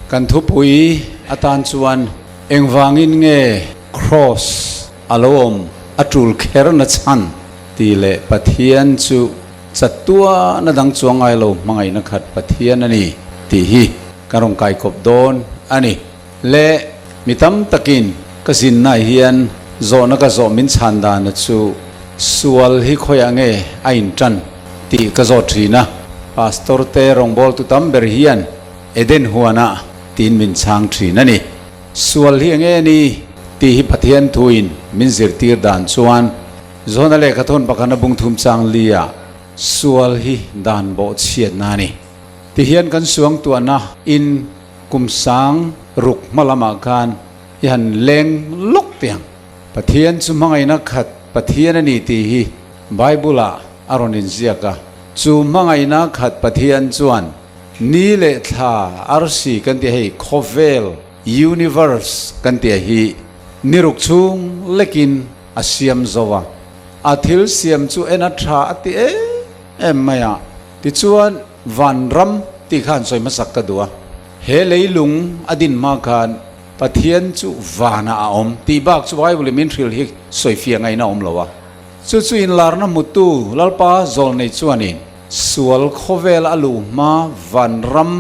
Kan thupui atan chuan engvangin nge Kraws a lo awm a tul kher na chhan tih leh Pathian chu chatuana dang chuang ngai lo hmangaihna khat Pathian a ni tih hi kan rawn kaikawp dawn a ni. Le mi tam takin ka zinna hian zawhna ka zawh min chhan dana chu sual hi khawiah nge a intan tih ka zawt thin a, Pastor te rawngbawltu tam ber hian Eden huanah tiin min chhang thin a ni. Sual hi enge ni tih hi Pathian thuin min zirtir dan chuan Johana lehkhathawn pakhana bung thum chang lia sual hi dan bawh chhiatna a ni. Tihian kan suangtuahna in kum sang ruk hma lamah khan i han leng lawk teh ang. Pathian chu hmangaihna khat Pathian a ni tih hi Bible ah a rawn inziak a. Chu hmangaihna khat Pathian chuan Ni leh thla, arsi kan tih hei khawvel, universe, kan tih hi ni ruk chhung lekin a siam zo a. A thil siam chu en a tha a ti em em mai a. Tichuan vanram tih khan sawi hmasak ka duh a. He leilung a din hma khan Pathian chu vanah a awm tih bak chu Bible in min hrilh hi sawi fiah ngaihna a awm lo a. Chu chu inlarna hmutu Lalpa zawlnei chuanin Sual khawvel a luh hma vanram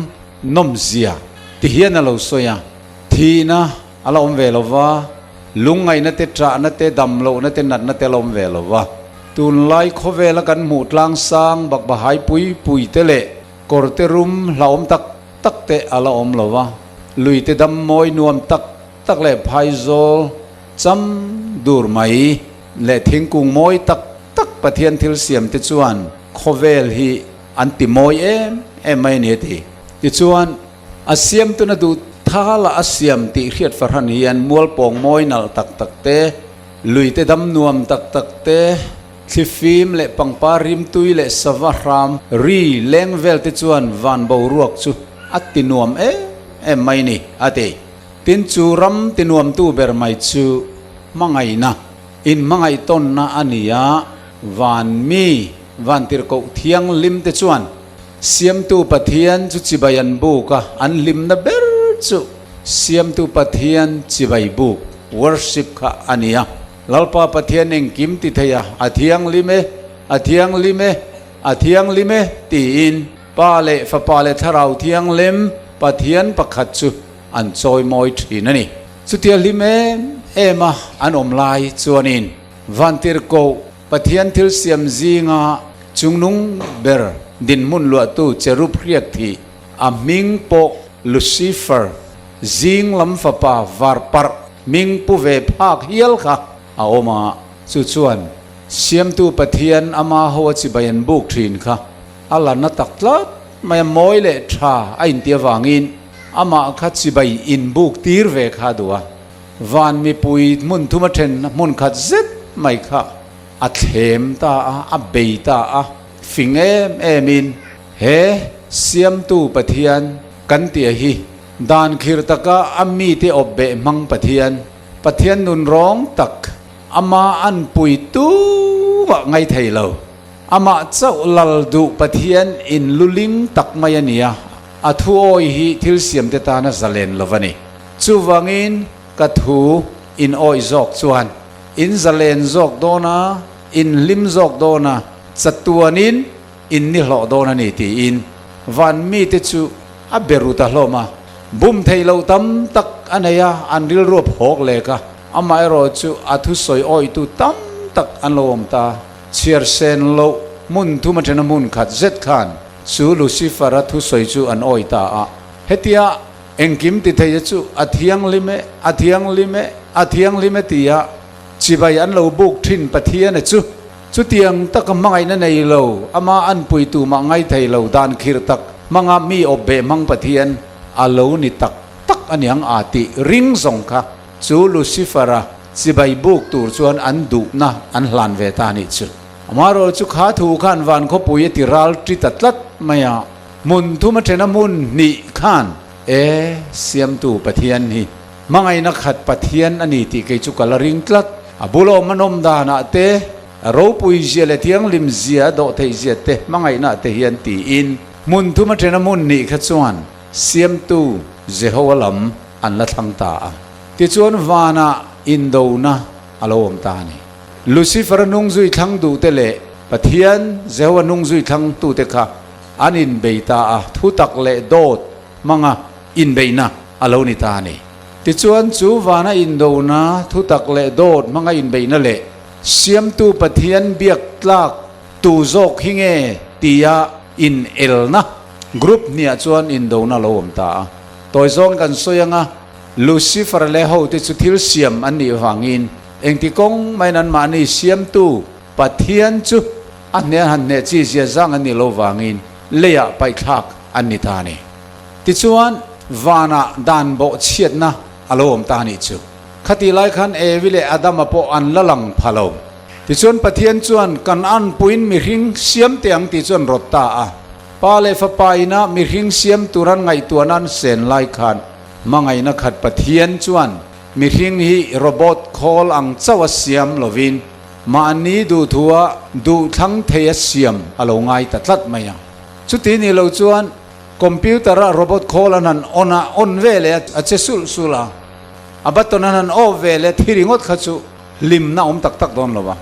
nawmzia ti hian a lo sawi a, thihna a la awm ve lo va, lungngaihna te, ṭahna te, damlohna te, natna te a la awm ve lo va. Tunlai khawvela kan hmuh tlang sang bakbahai pui pui te leh kawrte rum hlauhawm tak tak te a la awm lo va, lui te dam mawi nuam tak tak leh phaizawl cham dur mai leh thingkung mawi tak tak Pathian thil siam te chuan khawvel hi an ti mawi em em mai a ni a ti. Tichuan, a siamtuna duh thala a siam tih hriat fahran hian mualpawng mawi nalh tak tak te, lui te dam nuam tak tak te, thlifim leh pangpar rimtui leh sava hram ri leng vel te chuan van boruak chu a ti nuam em em mai a ni a ti. Tin, chu ram ti nuamtu ber mai chu hmangaihna. Inhmangaihtawnna a ni a, van mi vantirhkoh thianghlim te chuan Siamtu Pathian chu chibai an buk a, an hlimna ber chu Siamtu Pathian chibai buk, worship, kha a ni a. Lalpa Pathian engkim ti thei a, a thianghlim e, a thianghlim e, a thianghlim e tiin Pa leh Fapa leh Thlarau Thianghlim Pathian pakhat chu an chawimawi thin a ni. Chutia hlim em em a an awm lai chuanin Vantirhkoh Pathian thil siam zinga chungnung ber dinhmun luahtu cherub hriat thih a hming pawh Lucifer zing lam fapa varparh hming pu ve phak hial kha a awm a, chu chuan Siamtu Pathian ama ho a chibai an buk thin kha a la na tak tlat mai a, mawi leh tha a inti avangin Amah kha chibai inbuk tir ve kha a duh a, van mipui hmun thum a then hmun khat zet mai kha a thlem ta a, a bei ta a, fing em em in he Siamtu Pathian kan tih hi dan khir taka a mite awp beh hmang Pathian, Pathian nun rawng tak ama an pui tumah ngai thei lo. Amah chauh lal duh Pathian in luling tak mai a nia, a thu awi hi thil siamte tana zalen lo a ni. Chuvangin ka thu in awi zawk chuan in zalen zawk dawn a, in hlim zawk dawn a, chatuanin in ni hlawh dawn a ni tiin van mite chu a be ru ta hlawm a. Bum theih loh tam tak a nei a, an rilru a phawk lek a, amaherawhchu a thusawi awitu tam tak an lo awm ta. Chhiar sen loh hmun thum atana hmun khat zet khan chu Lucifer-a thusawi chu an awi ta a. Hetia engkim ti theia chu a thianghlim e, a thianghlim e, a thianghlim e tia chibai an lo buk thin Pathiana chu chutiang taka hmangaihna nei lo, ama an puitu mah ngai thei lo dan khir tak hmanga mi awp beh hmang Pathian a lo ni tak tak aniang a tih ring zawng kha chu Lucifer-a Chibai buk tur chuan an duhna an hlan ve ta anih chu. Amaherawh chu kha thu khan van khawpui a ti ral ṭi ta tlat mai a, hmun thum a ṭhen a hmun hnih khan e Siamtu Pathian hi hmangaihna khat Pathian a ni tih kei chu ka la ring tlat. A bula awm a nawm danah te, A ropui zia leh thianghlim zia a dawh theih zia te hmangaihna te hian tiin hmun thum atena hmun hnih kha chuan Siamtu Jehowa lam an la thlang ta a. Tichuan vanah indona a lo awm ta a ni. Lucifer-a nungzui thlang duhte leh Pathian Jehowa nungzui thlangtute kha an inbei ta a, thutak leh dawt hmanga inbeihna a lo ni ta a ni. Tichuan chu vana indona, thutak leh dawt hmanga inbeihna leh Siamtu Pathian biak tlak tu zawk hi nge tia inelna group hniah chuan indona a lo awm ta a. Tawi zawng kan sawi anga Lucifer leh hote chu thil siam an nih vangin engti kawng maiin anmahni Siamtu Pathian chu a hne an han hneh chi zia zang an nih lo vangin leiah paihthlak an ni ta a ni. Tichuan vanah dan bawh chhiatna a lo awm ta a nih chu. Khatih lai khan Evi leh Adama pawh an la lang pha lo. Tichuan Pathian chuan kan anpuiin mihring siam teh ang tih chuan rawt ta a. Pa leh Fapa ina mihring siam tur an ngaihtuah nan sen lai khan hmangaihna khat Pathian chuan mihring hi robot khawl ang chauh a siam lovin mahni duhthua duhthlang thei a siam a lo ngai ta tlat mai a. Chuti nih lo chuan computer a robot khawl an han on a, on ve leh a che sulh sulh a. A button an han off ve leh thi ringawt kha chu hlimna awm tak tak dawn lo va.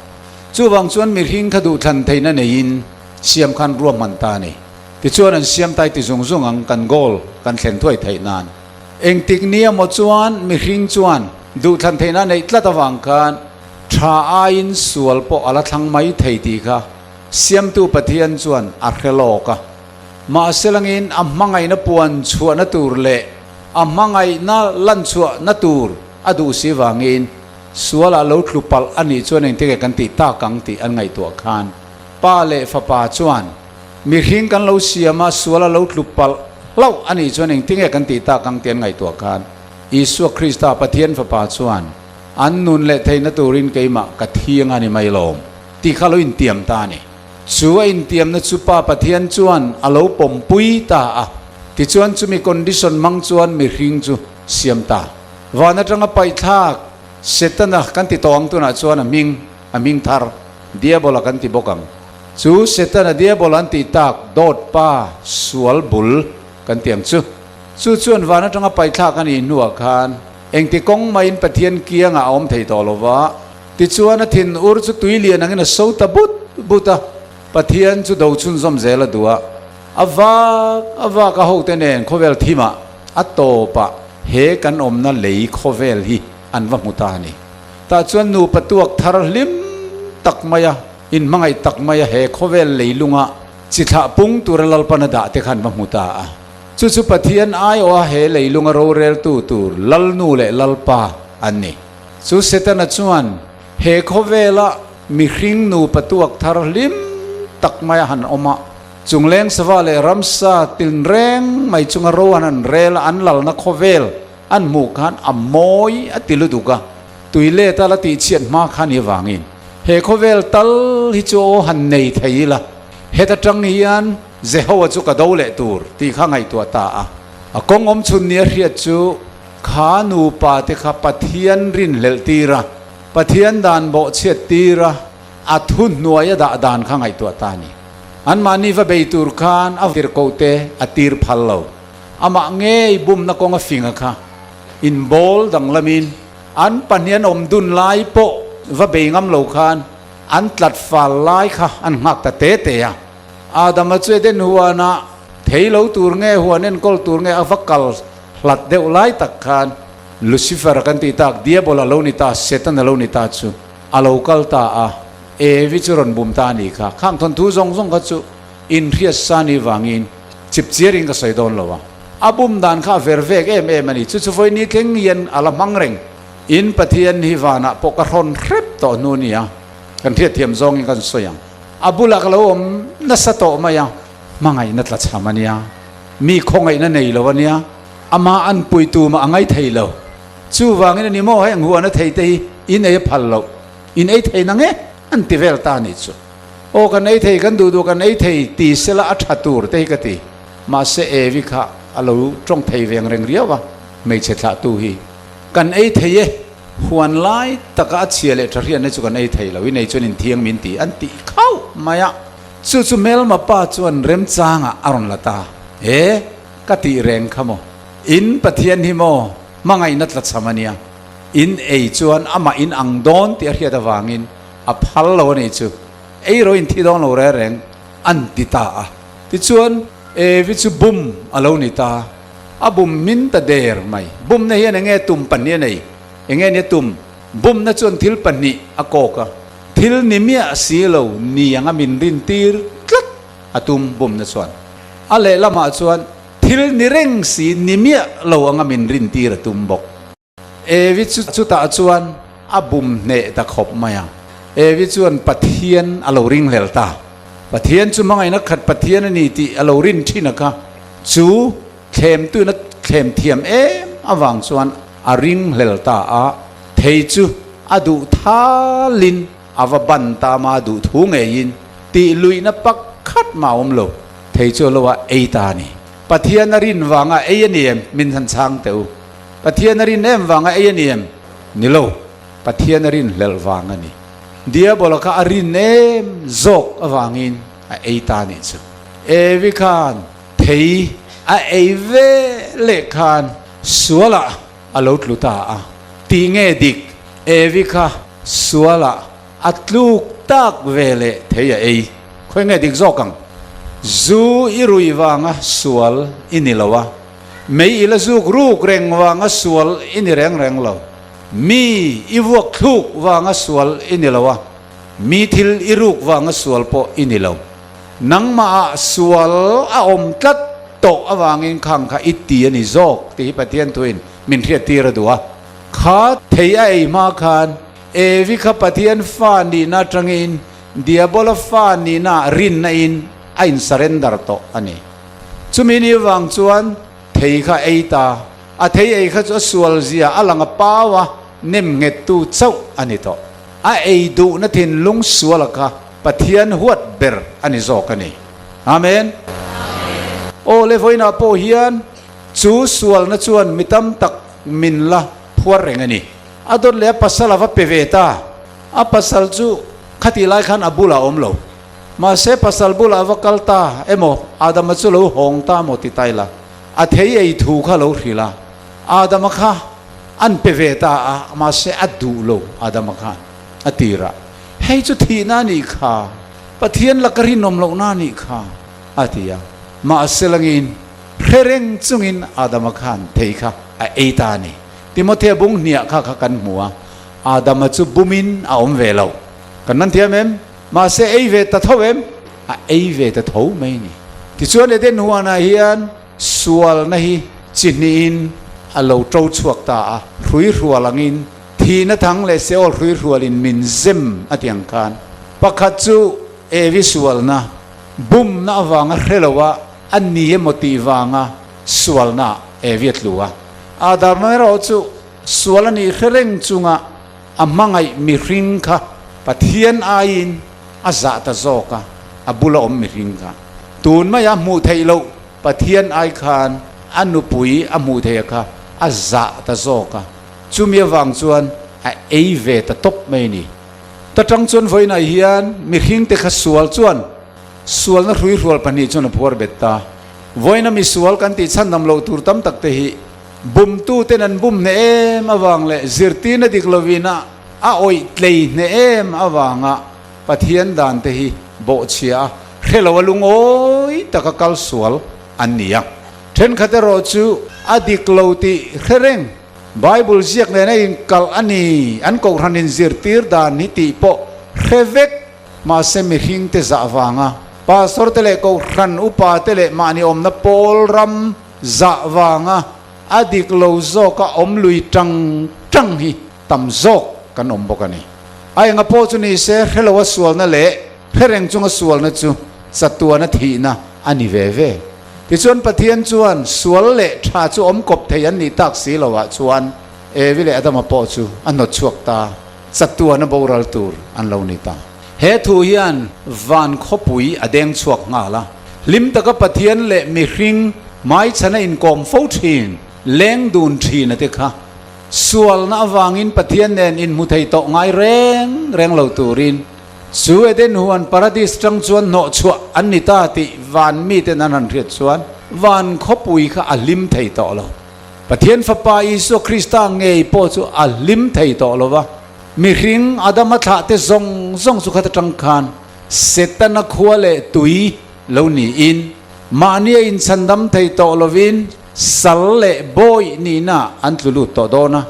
Chuvang chuan mihring kha duhthlan theihna neiin siam khan ruahman ta a ni. Tichuan an siam tai ti zung zung ang kan goal kan thlen thuai theih nan. Engtik nia maw chuan mihring chuan duhthlan theihna neih tlat avang khan tha aiin sual pawh a la thlang mai thei tih kha Siamtu Pathian chuan a hre lawk a. Mahse langin a hmangaihna puan chhuahna tur leh A hmangaihna lanchhuahna tur a duh si vangin sualah lo tlu palh a nih chuan engtin nge kan tih tak ang tih an ngaihtuah khan Pa leh Fapa chuan mihring kan lo siam a, sual a lo tlu palh hlauh a nih chuan engtin nge kan tih tak ang tih an ngaihtuah khan Isua Krista Pathian Fapa chuan an nun leh theihna turin keimah ka thiang a ni mai lawm tih kha lo intiam ta a ni. Chu a intiamna chu Pa Pathian chuan a lo pawmpui ta a, tichuan chumi condition hmang chuan mihring chu siam ta. Van atanga paihthlak Setana kan ti tawh ang tunah chuan a hming, a hming thar, Diabola kan ti bawk ang. Chu Setana Diabola an tih tak dawt pa sual bul kan ti ang chu. Chu chuan van atanga paihthlak a nih hnuah khan engti kawng maiin Pathian kiangah a awm thei tawh lo va, Tichuan a thin ur chu tui lian angin a so ta but but a, Pathian chu do chhunzawm zel a duh a, a vak a vak a hote nen khawvel thimah a tawpah he kan awmna lei khawvel hi an va hmu ta a ni. Tah chuan nupa tuak thar hlim tak maia inhmangaih tak maia he khawvel leilunga chi thlah pung tura Lalpan a dah te kha an va hmu ta a. Chu chu Pathian aiawha he leilunga roreltu tur Lalnu leh Lalpa an ni. Chu Setana chuan he khawvela mihring nupa tuak thar hlim tak mai a han awm a, chungleng sava leh ramsa tinreng mai chunga ro an han rel a, an lalna khawvel an hmuh khan a mawi a ti lutuk a, tui let a la tihchhiat hma kha ni avangin he khawvel tal hi chu aw han nei thei ila, heta tang hian Jehowa chu ka do leh tur tih kha ngaihtuah ta a, a kawng awm chhun nia hriat chu. Kha nupa te kha Pathian rinhlelh tir a, Pathian dan bawhchhiat tir a, a thu hnuai a dah dan kha ngaihtuah ta a ni. Anmahni va bei tur khan a tirhkoh te a tir phal lo. Amah ngei bumna kawng a fing a kha inbawl danglamin an pahnih an awm dun lai pawh va bei ngam lo khan an tlat fal lai kha an nghak ta te te a. Adama chu Eden huanah thei lo tur nge huan enkawl tur nge a va kal Hlat deuh lai tak khan Lucifer kan tih tak Diabol a lo ni ta, Satan a lo ni ta chu a lo kal ta a, Evi chu rawn bum ta a nih kha. Khang thawnthu zawng zawng kha chu inhriat sa ni vangin chip chiarin ka sawi dawn lo a. A bum dan kha a ver vek em em a ni. Chu chu vawi ni thleng hian a la hmang reng. In Pathian hi vanah pawh ka hrawn hrep tawh hnu nia kan hriatthiam zawngin kan sawi ang. A bulah ka lo awm nasa tawh mai a, hmangaihna tla chham a nia. Mi khawngaihna nei lo a nia, amah an pui tumah a ngai thei lo. Chuvangin a ni maw heng huan a thei te hi in ei a phal loh, in ei thei nang e an ti vel ta a nih chu. Aw kan ei thei, kan duh duh kan ei thei ti sela a tha tur te hi ka ti. Mahse Evi kha a lo tawng thei veng reng riau a, hmeichhe thlahtu hi. Kan ei thei e. Huan lai taka a chhia leh tha hriatna chu kan ei thei lo, inei chuan inthiang min ti an tih khauh mai a. Chu chu hmelma pa chuan remchangah a rawn la ta. E, ka tih reng kha maw? In Pathian hi maw hmangaihna tlachham a nia. In ei chuan amah in ang dawn tih a hriat avangin a phal lo a nih chu. Ei ro in thi dawn lo reng reng an ti ta a. Tichuan Evi chu bum a lo ni ta. A bum min ta der mai. Bumna hian enge tum pahnih a nei? Enge nia tum? Bumna chuan thil pahnih a kawk a. Thil ni miah si lo ni anga min rin tir tlat a tum bumna chuan. A lehlamah chuan thil ni reng si ni miah lo anga min rin tir a tum bawk. Evi chu chutah chuan a bum hneh ta khawp mai a. Evi chuan Pathian a lo ringhlel ta. Pathian chu hmangaihna khat Pathian a ni tih a lo rin thin a kha. Chu thlemtuina thlem thiam em avang chuan a ringhlel ta a. Thei chu a duh thalin a va ban ta ma duh thu ngeiin tih luihna pakhat mah a awm lo. Thei chu a lo a ei ta a ni. Pathian a rin vanga ei a ni em? Min han chhang teh u. Pathian a rin em vanga ei a ni em? Ni lo, Pathian a rin hlelh vang a ni. Diabola kha a rin em zawk avangin a ei ta nih chu. Evi khan thei a ei ve leh khan sualah a lo tlu ta a. Tih nge dik? Evi kha sualah a tluk tak ve leh thei a ei. Khawi nge dik zawk ang? Zu i ruih vanga sual i ni lo a. Mei i la zuk ruk reng vanga sual i ni reng reng lo. Mi i vuak thluk vanga sual i ni lo a, mi thil i ruk vanga sual pawh i ni lo. Nangmahah sual a awm tlat tawh avangin khang kha i ti a ni zawk tih hi Pathian thuin min hriattir a duh a. Kha thei a ei hma khan Evi kha Pathian fa nihna atangin Diabola fa nihna rinna in a in surrender tawh a ni. Chumi ni vang chuan thei kha ei ta, a thei ei kha chu a sual zia a lang a pau a, nem nghettu chauh a ni tawh. A ei duhna thinlung suala kha Pathian huat ber a ni zawk a ni. Amen. Aw le vawiinah pawh hian chu sualna chuan mi tam tak min la phuar reng a ni. A dawt leh a pasal a va pe ve ta. A pasal chu khatih lai khan a bulah a awm lo. Mahse pasal bulah a va kal ta emaw, Adama chu lo hawng ta maw ti ta ila, a thei ei thu kha lo hrilh a, Adama kha an pe ve ta a, mahse a duh lo Adama khan a tir a, hei chu thihna a nih kha, Pathian laka rinawm lohna a nih kha a ti a, mahse langin hre reng chungin Adama khan thei kha a ei ta a ni. Timothea bung hniah kha kha kan hmu a, Adama chu bumin a awm ve lo. Kan man thiam em? Mahse ei ve ta tho em? A ei ve ta tho mai ni. Tichuan Eden huanah hian sualna hi chi hnihin a lo to chhuak ta a, hrui hrual angin thihna thang leh Seol hrui hrualin min zem a ti ang khan. Pakhat chu Evi sualna, bumna avanga hre lo a, a ni emaw tih vanga sualna Evi a tlu a. Adama erawh chu sual a nih hre reng chunga A hmangaih mihring kha Pathian aiin a zah ta zawk a, a bula awm mihring kha. Tun maia hmuh theih loh Pathian ai khan a nupui a hmuh theih a kha a zah ta zawk a, chumi avang chuan a ei ve ta tawp mai a ni. Ta tang chuan vawiinah hian mihringte kha sual chuan sualna hruihrual pahnih chuan a phuar bet ta. Vawiina misual kan tih chhan dam loh tur tam tak te hi Bumtuten an bum hneh em avang leh zirtirna dik lovin a a awih tlei hneh em avanga Pathian dante hi bawhchhia a hre lo a lungawi taka kal sual an ni a. Thenkhat erawh chu a dik lo tih hre reng Bible ziak nena inkalh a ni, an kohhran inzirtir dan hi tih pawh hre vek mahse mihringte zah vanga Pastor te leh kohhran upa te leh mahni awmna pawl ram Zah vanga a dik lo zawka awm lui tang tang hi tam zawk kan awm bawk a ni. A enga pawh chu ni se hrelo a sualna leh hre reng chunga sualna chu chatuana thihna a ni ve ve. Tichuan Pathian chuan sual leh tha chu awm kawp thei an nih tak si loah chuan Evi leh Adama pawh chu a hnawt chhuak ta, chatuana boral tur an lo ni ta. He thu hian van khawpui a deng chhuak nghal a. Hlim taka Pathian leh mihring hmaichhana inkawm fo thin, leng dun thin a te kha. Sualna avangin Pathian nen inhmu thei tawh ngai reng reng lo turin chu Eden huan Paradis tang chuan hnawhchhuah an ni ta tih van miten an han hriat chuan van khawpui kha a hlim thei tawh lo. Pathian Fapa Isua Krista ngei pawh chu a hlim thei tawh lo va, mihring Adama thlahte zawng zawng chu khat atang khan Setana khua leh tui lo niin mahnia inchhandam thei tawh lovin Sal leh bawi nihna an tlu lut tawh dawn a,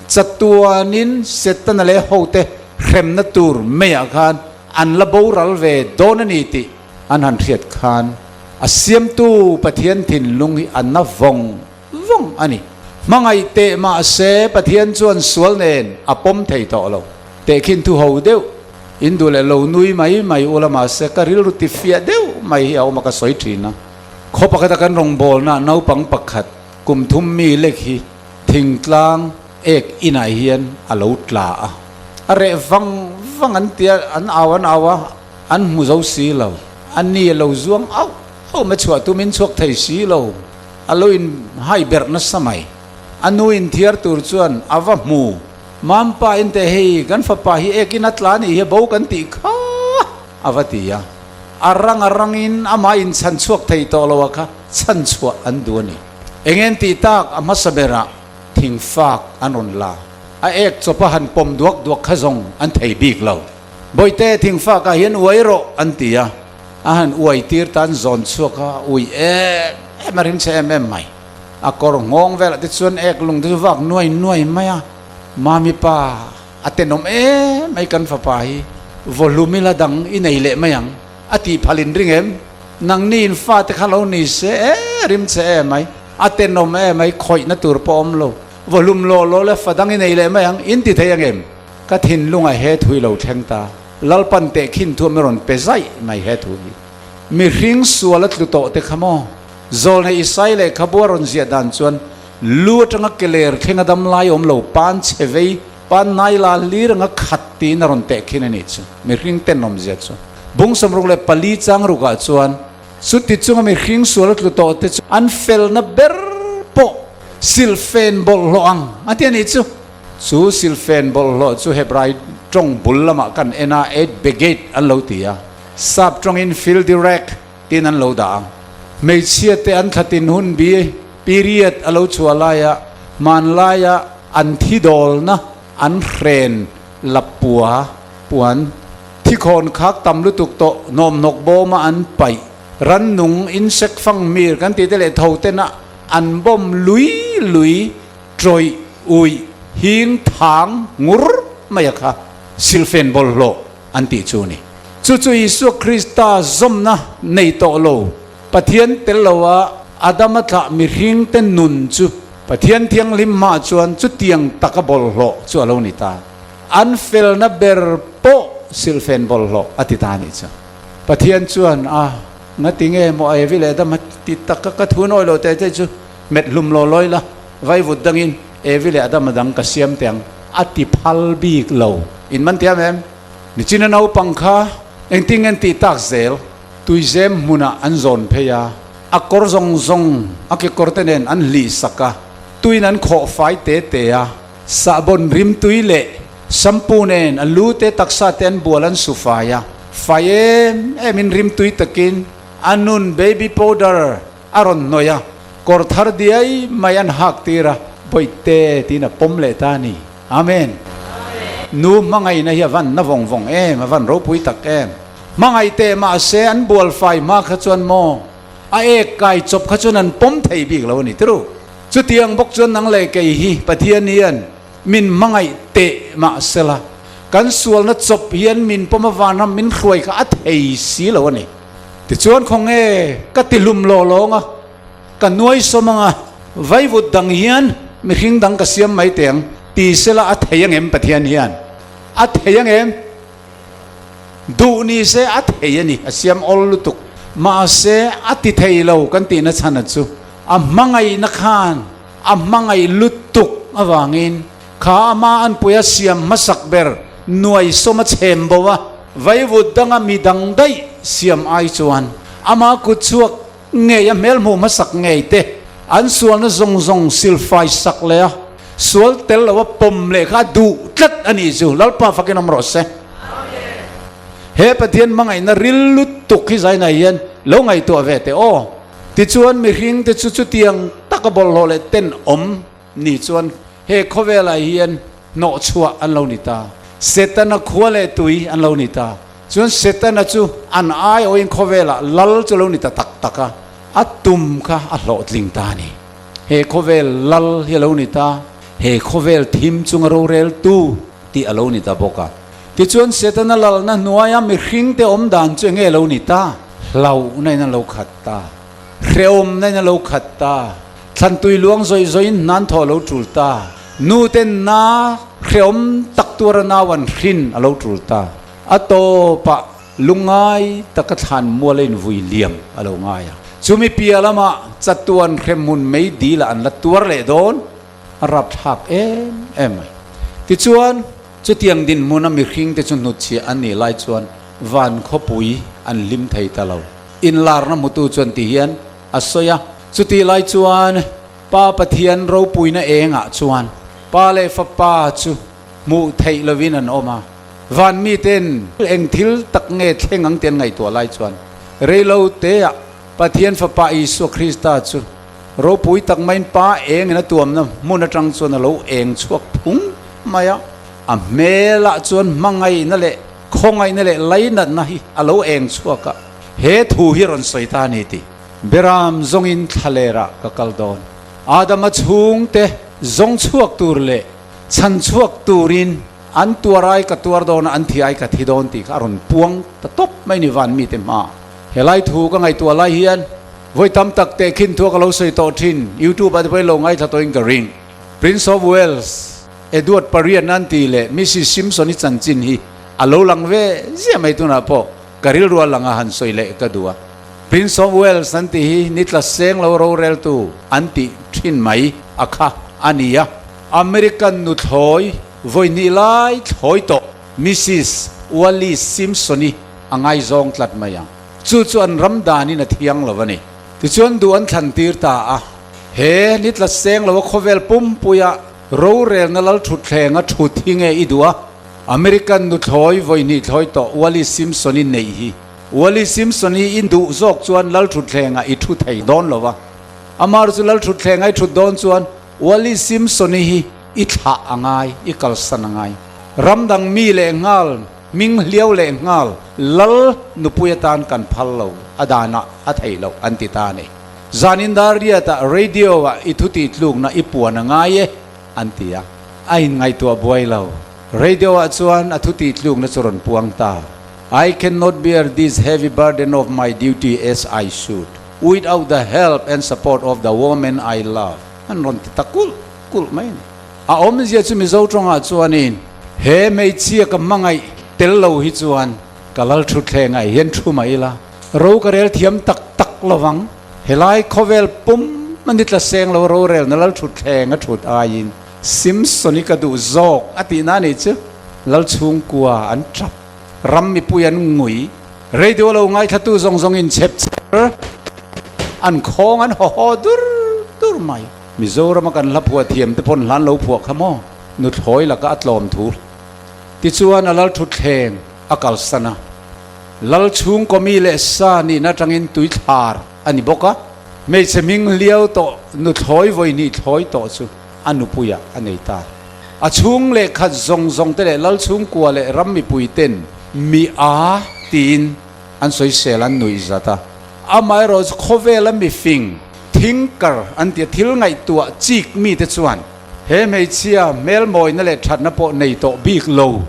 chatuanin Setana leh hote hremna tur meiah khan an la boral ve dawn a ni tih an han hriat khan a siamtu Pathian thinlung hi a na vawng vawng a ni. Hmangaih teh mahse Pathian chuan sual nen a pawm thei tawh lo. Tehkhin thu ho deuh, in duh leh lo nui mai mai ula mahse ka rilru tifiah deuh mai hi a awm a ka sawi thin a. Khaw pakhata kan rawngbawlna naupang pakhat kum thum mi lek hi thingtlang ek inah hian a lo tla a, a reh vang vang an tia, an au an au a, an hmu zo si lo, a ni a lo zuang auh auh mai chhuah tumin chhuak thei si lo, a lo in hai berh nasa mai. A nu in thiar tur chuan a va hmu, Mampa in teh hei kan fapa hi ek in a tla nih hi a bo kan tih kha a va ti a. A rang a rangin amah in chhan chhuak thei tawh lo a kha chhan chhuah an duh a ni. Eng en tih tak a hmasa berah thing fak an rawn la. A ek chawp a han pawm duak duak kha zawng an thei bik lo. Bawihte thing fak ah hian uai rawh an ti a, a han uai tir tan zawn chhuak a ui em em a ring chhe em em mai. A kawr nghawng velah te chuan ek lung te chu vak nuai nuai mai a, Mami pa A tenawm em mai kan fapa hi, vawhlum ila dang i nei leh mai ang, a tih phal in ring em? Nangni in fate kha lo ni se e, rim che em mai, a tenawm em mai, khawihna tur pawh awm lo, vawhlum law law le fa dang i nei leh mai ang, in ti thei ang em? Ka thinlungah he thu i lo thleng ta, Lalpan tehkhin thu a mi rawn pe zaih mai he thu hi. Mihring sual a tlu tawh te kha maw? Zawlnei Isai lehkhabu a rawn ziah dan chuan lu atanga ke ler thleng a dam lai awm lo, pan chhe vei, pan nai la hlir anga khat tiin a rawn teh khin a nih chu. Mihring tenawmzia chu. Bung 64 chang rukah chuan chuti chunga mihring sual a tlu tawh te chu an felna ber pawh silfen bawlhhlawh ang a ti a nih chu. Chu silfen bawlhhlawh chu Hebrai tawng bul lamah kan en a, eight begate an lo ti a, sap tawngin filthy rag Tin an lo dah ang. Hmeichhia te an thlatin hun bi, period, a lo chhuah laia hmanlaia an thi dawlna an hren lapua puan thikhawn khak tam lutuk tawh hnawmhnawk bawma an paih rannung insect fangmir kan tih te leh tho tena an bawm lui lui tawih uih hing thang ngur mai a kha silfen bawlhhlawh an tih chu a ni. Chu chu Isua Krista zawmna nei tawh lo, Pathian tel loa Adama thlah mihringte nun chu Pathian thianghlim hmaah chuan chutiang taka bawlhhlawh chu a lo ni ta. An felna ber pawh silhfen bawlhhlawh a ti ta a nih chu. Pathian chuan, A, ngati nge maw Evi leh Adama ti taka ka thu nawi lo teh te chu hmet hlum law lawi la, vaivut dangin Evi leh Adama dang ka siam teh ang a ti phal bik lo. In man tiam em? Nichina naupang kha engtin nge an tih tak zel? Tuizem hmunah an zawn phei a, a kawr zawng zawng a kekawr te nen an hlih sak a, tuiin an khawh fai te te a, sahbawn rim tui leh shampoo nen a lu te taksa te an bual an su fai a, fai em em in rim tui takin a nun baby powder a rawn hnawih a, kawr thar diai mai an hak tir a, Bawihte tiin a pawm leh ta a ni. Amen. Nu hmangaihna hi a van na vawng vawng em, a van ropui tak em. Hmangaih teh mahse an bual fai hma kha chuan maw a ek kai chawp kha chuan an pawm thei bik lo a ni turu. Chutiang bawk chuan nang leh kei hi Pathian hian min hmangaih teh mahsela kan sualna chawp hian min pawm a vanram min hruai kha a thei si lo a ni. Tichuan khawnge ka ti hlum law lawng a. Ka nuai sawm anga vaivut dang hian mihring dang ka siam mai teh ang ti sela a thei angem Pathian hian a thei angem? Duh ni se a thei a ni, a siam awl lutuk. Mahse a ti thei lo kan tihna chhan a chu a hmangaihna khan a hmangaih lutuk avangin kha ama anpuia siam hmasak ber nuai sawm a chhem bo a, vaivut danga mi dang daih siam ai chuan ama kutchhuak Ngei a hmelhmuh hmasak ngei te, an sualna zawng zawng silfai sak leh a, Sual tel lo a pawm leh kha a duh tlat a nih chu. Lalpa fakin awm rawh se. He Pathian hmangaihna ril lutuk hi zainah hian lo ngaihtuah ve teh aw. Tichuan mihring te chu chutiang taka bawlhhlawh leh tenawm ni chuan he khawvelah hian hnawhchhuah an lo ni ta. Setana khua leh tui an lo ni ta. Chuan Setana chu an aiawhin khawvelah lal chu lo ni ta tak tak a, a tum kha a hlawhtling ta a ni. He khawvel lal hi a lo ni ta, he khawvel thim chunga roreltu tih a lo ni ta bawk a. Tichuan Setana lalna hnuaia mihringte awm dan chu enge a lo ni ta? Hlauhna in a lo khat ta, hrehawmna in a lo khat ta, thlantui luang zawih zawihin hnan thaw a lo tul ta, nuten na hrehawm tak tuara nau an hrin a lo tul ta, a tawpah lungngai taka thlan mual a invui liam a lo ngai a. Chumi piah lamah chatuan hremhmun mei dil ah an la tuar leh dawn a rapthlak em em mai. Tichuan, chutiang dinhmuna mihringte chu hnutchhiah an nih lai chuan van khawpui an hlim thei ta lo. Inlarna hmutu chuan ti hian a sawi a, chutih lai chuan Pa Pathian ropuina engah chuan Pa leh Fapa chu hmuh theih lovin an awm a. Van miten eng thil tak nge thleng ang tih an ngaihtuah lai chuan reilo teah Pathian Fapa Isua Krista chu ropui tak maiin Pa engin a tuamna hmun atang chuan a lo eng chhuak phung mai a. A hmelah chuan hmangaihna leh khawngaihna leh lainatna hi a lo eng chhuak a, he thu hi rawn sawi ta a ni tih. Beram zawngin thlalerah ka kal dawn. Adama chhungte zawng chhuak tur leh chhan chhuak turin an tuar ai ka tuar dawn a, an thi ai ka thi dawn tih kha a rawn puang ta tawp mai ni van mite hma. Helai thu ka ngaihtuah lai hian vawi tam tak tehkhin thua ka lo sawi tawh thin, YouTube ah te pawhin lo ngaithla tawhin ka ring. Prince of Wales, Edward pariat an tih leh Mrs Simpson-i chanchin hi a lo lang ve ziah mai tunah pawh ka rilru a lang a han sawi leh ka duh a. Prince of Wales an tih hi ni tla seng lo roreltu an tih thin mai a kha a ni a. American nuthlawi vawi hnih lai thlawi tawh Mrs Wallis Simpson-i a ngaizawng tlat mai ang. Chu chu an ram danin a thiang lo a ni. Tichuan duh an thlan tir ta a. He ni tla seng lo a khawvel pumpuia rorelna lal thutthleng a thut hi nge i duh a? American nuthlawi vawi hnih thlawi tawh Wallis Simpson-i neih hi. Wallis Simpson hi i duh zawk chuan lal thutthlengah i thu thei dawn lo va. Amar chu lal thutthlengah i thut dawn chuan Wallis Simpson-i hi i thlah a ngai, i kalsan a ngai. Ram dang mi leh nghal, hming hliau leh nghal, lal nupui atan kan phal lo, a danah a thei loh an ti ta a ni. Zanin dar riatah radio-ah i thu tihtlukna i puan a ngai e, an ti a. A inngaihtuah buai lo. Radio-ah chuan a thu tihtlukna chu rawn puang ta. I cannot bear this heavy burden of my duty as I should without the help and support of the woman I love an rawn ti ta kulh kulh mai a ni. A awmzia chu Mizo tawngah chuanin he hmeichhia ka hmangaih tel lo hi chuan ka lal thutthleng ah hian thu mai ila, ro ka rel thiam tak tak lovang, helai khawvel pum a ni tla seng lo rorelna lal thutthleng a thut aiin Simpson-i ka duh zawk a tihna a nih chu lal chhungkua an tap. Ram mipui an ngui. Radio lo ngaithlatu zawng zawng in chhep chher an khawng an haw haw dur dur mai. Mizorama kan hla phuah thiam te pawn hlan lo phuah kha maw? Nuthlawi laka a tlawm thu. Tichuan a lal thutthleng a kalsan a. Lal chhungkaw mi leh sa nihna atangin tuithlar a ni bawk a. Hmeichhe hming hliau tawh nuthlawi vawi hnih thlawi tawh chu a nupuiah a nei ta. A chhung leh khat zawng zawng te leh lal chhungkua leh ram mipui ten mi a tiin an sawisel an nuih zat a. Amaherawh chu khawvela mifing, thinker an tia thil ngaihtuah chik mite chuan he hmeichhia hmelmawina leh thatna pawh nei tawh bik lo.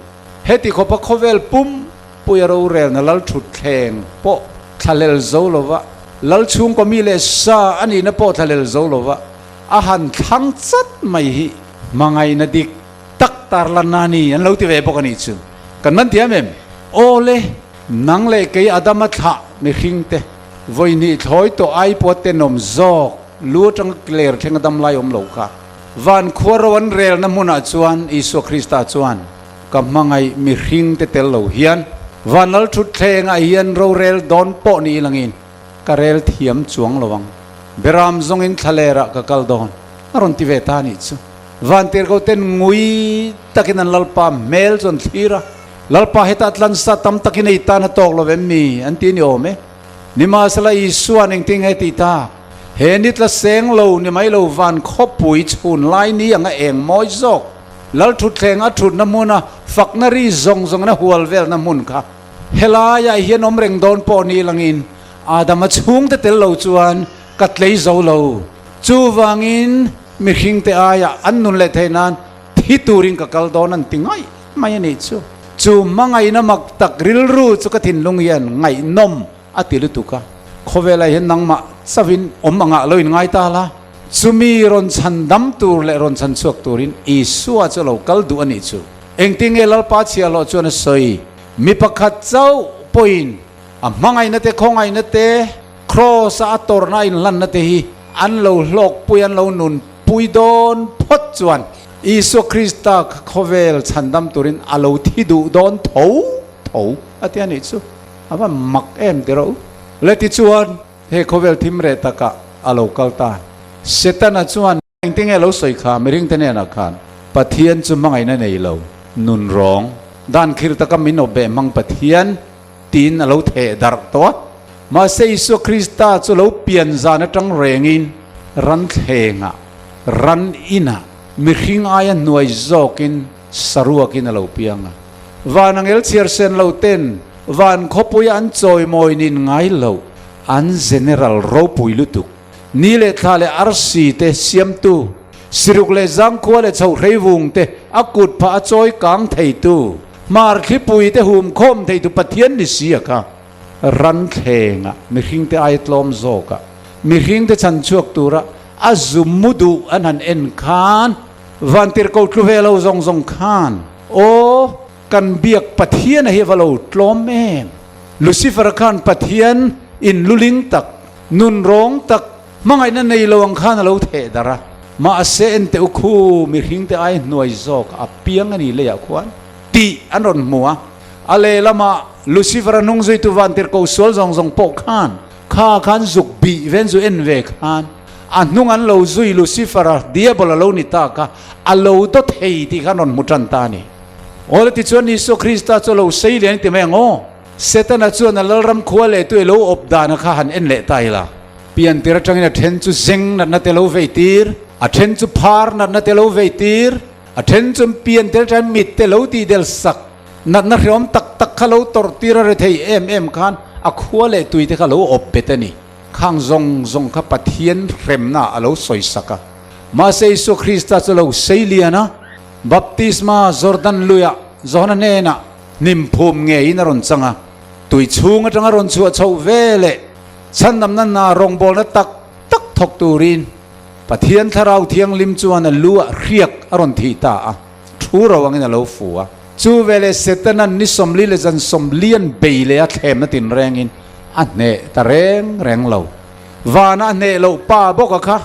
Heti khawpa khawvel pum puia rorelna lal thutthleng pawh thlalel zo lova, lal chhungkaw mi leh sa a nihna pawh thlalel zo lova a han thlang chat mai hi Hmangaihna dik tak tarlanna a ni an lo ti ve bawk a nih chu. Kan man tiam em? Aw le, nang leh kei Adama thlah mihring te, vawi hnih thlawi tawh ai pawh tenawm zawk lu atanga kler thleng a dam lai awm lo kha. Van khua ro an relna hmunah chuan Isua Krista chuan ka hmangaih mihring te tel lo hian van lal thutthlengah hian rorel dawn pawh ni ilangin ka rel thiam chuang lo ang. Beram zawngin thlalerah ka kal dawn. A rawn ti ve ta a nih chu. Vantirhkoten ngui takin an Lalpa hmel chu an thlir a, Lalpa hetah tlansa tam takin ei tan a tawk lo em mi? an ti a ni awm e. Nimahsela Isua'n engtin nge tih tak? He ni tla seng lo ni mai lo van khawpui chhun lai ni anga eng mawi zawk? Lal thutthleng a thutna hmuna fakna ri zawng zawngin a hual velna hmun kha helaiah hian awm reng dawn pawh ni langin Adama chhungte tel lo chuan ka tlei zo lo. Chuvangin mihringte aiah an nun leh theih nan thi turin ka kal dawn an ti ngaih mai a nih chu. Chu hmangaihna mak tak rilru chu ka thinlung hian ngaihnawm a ti lutuk a. Khawvelah hian nangmah chauhin awm angah lo in ngai ta la. Chumi rawn chhan dam tur leh rawn chhan chhuak turin Isua chu a lo kal duh a nih chu. Engtin nge Lalpa chhiahhlawh chuan a sawi? Mi pakhat chauh pawhin a hmangaihna te, khawngaihna te, Kraws-a a tawrhna a inhlanna te hi an lo hlawkpui, an lo nunpui dawn phawt chuan Isua Krista kha khawvel chhandam turin a lo thi duh dawn tho tho a ti a nih chu. A va mak em ti rawh u. Le tichuan he khawvel thim reh takah a lo kal ta. Setana chuan engtin nge lo sawi kha mihringte hnenah khan Pathian chu hmangaihna nei lo, nun rawng, dan khir taka min awp beh hmang Pathian tiin a lo theh darh tawh a. Mahse Isua Krista chu lo pian zan atang rengin ran thlengah, ran inah, mihring aia hnuai zawkin saruakin a lo piang a. Van angel chhiar sen lo ten van khawpuia an chawimawi nin ngai loh an general ropui lutuk. Ni leh thla leh arsi te siamtu, siruk leh zangkhua leh chho hreivung te a kut phah a chawi kang theitu, hmar thlipui te hum khawm theitu Pathian ni si a kha. Ran thlengah mihringte aia tlawm zawkah mihringte chhan chhuak tura a zu mu duh an han en khan vantirhko tlu ve lo zawng zawng khan aw kan biak Pathian a hi a va lo tlawm em? Lucifer khan Pathian in luling tak, nun rawng tak, hmangaihna nei lo ang khan a lo theh darh a. Mahse enteh u khu mihringte aia hnuai zawk a piang a ni leiah khuan tih an rawn hmu a. A lehlamah Lucifer-a hnung zuitu vantirhko sual zawng zawng pawh khan kha khan zuk bih ven zu en ve khan a hnung an lo zui Lucifer-a diabol a lo ni ta kha a lo daw thei tih khan rawn hmu tan ta a ni. Awle tichuan Isua Krista chu a lo sei leh a ni ti mai ang aw. Setana chuan a lalram khua leh tu i lo awp dana kha han en leh ta ila. Piantir atangin a then chu zeng natna te lo vei tir, a then chu phar natna te lo vei tir, A then chuan pian tel ṭan mit te lo tih del sak natna hreawm tak tak kha lo tawrh tir a rethei em em khan a khua leh tui te kha lo awp bet a ni. Khang zawng zawng kha Pathian hremna a lo sawi sak a. Mahse Isua Krista chu lo sei lian a, baptisma Jordan luiah Johana hnenah hnim phum ngeiin a rawn chang a, tui chhung atanga rawn chhuah chhoh ve leh chhandamna hna rawngbawlna tak tak thawk turin Pathian Thlarau Thianghlim chuan a lu ah hriak a rawn thih ta a, thu ro angin a lo fu a. Chu veleh Setana'n ni 40 leh zan 40 an bei leh a thlemna tinrengin a hneh ta reng reng lo. Vana a hneh loh pa bawk a kha,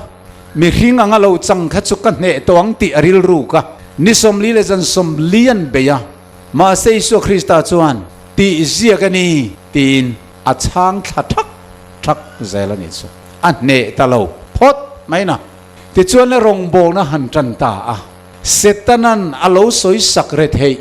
mihring anga lo chang kha chu ka hneh tawh ang tih a rilruk a, ni 40 leh zan 40 an bei a. Mahse Isua Krista chuan, Tih ziak a ni, tiin a chhang thla thak thak zel a nih chu. A hneh ta lo phawt mai na. Tichuan le rawngbawlna han tan ta a. Setana'n a lo sawi sak re theih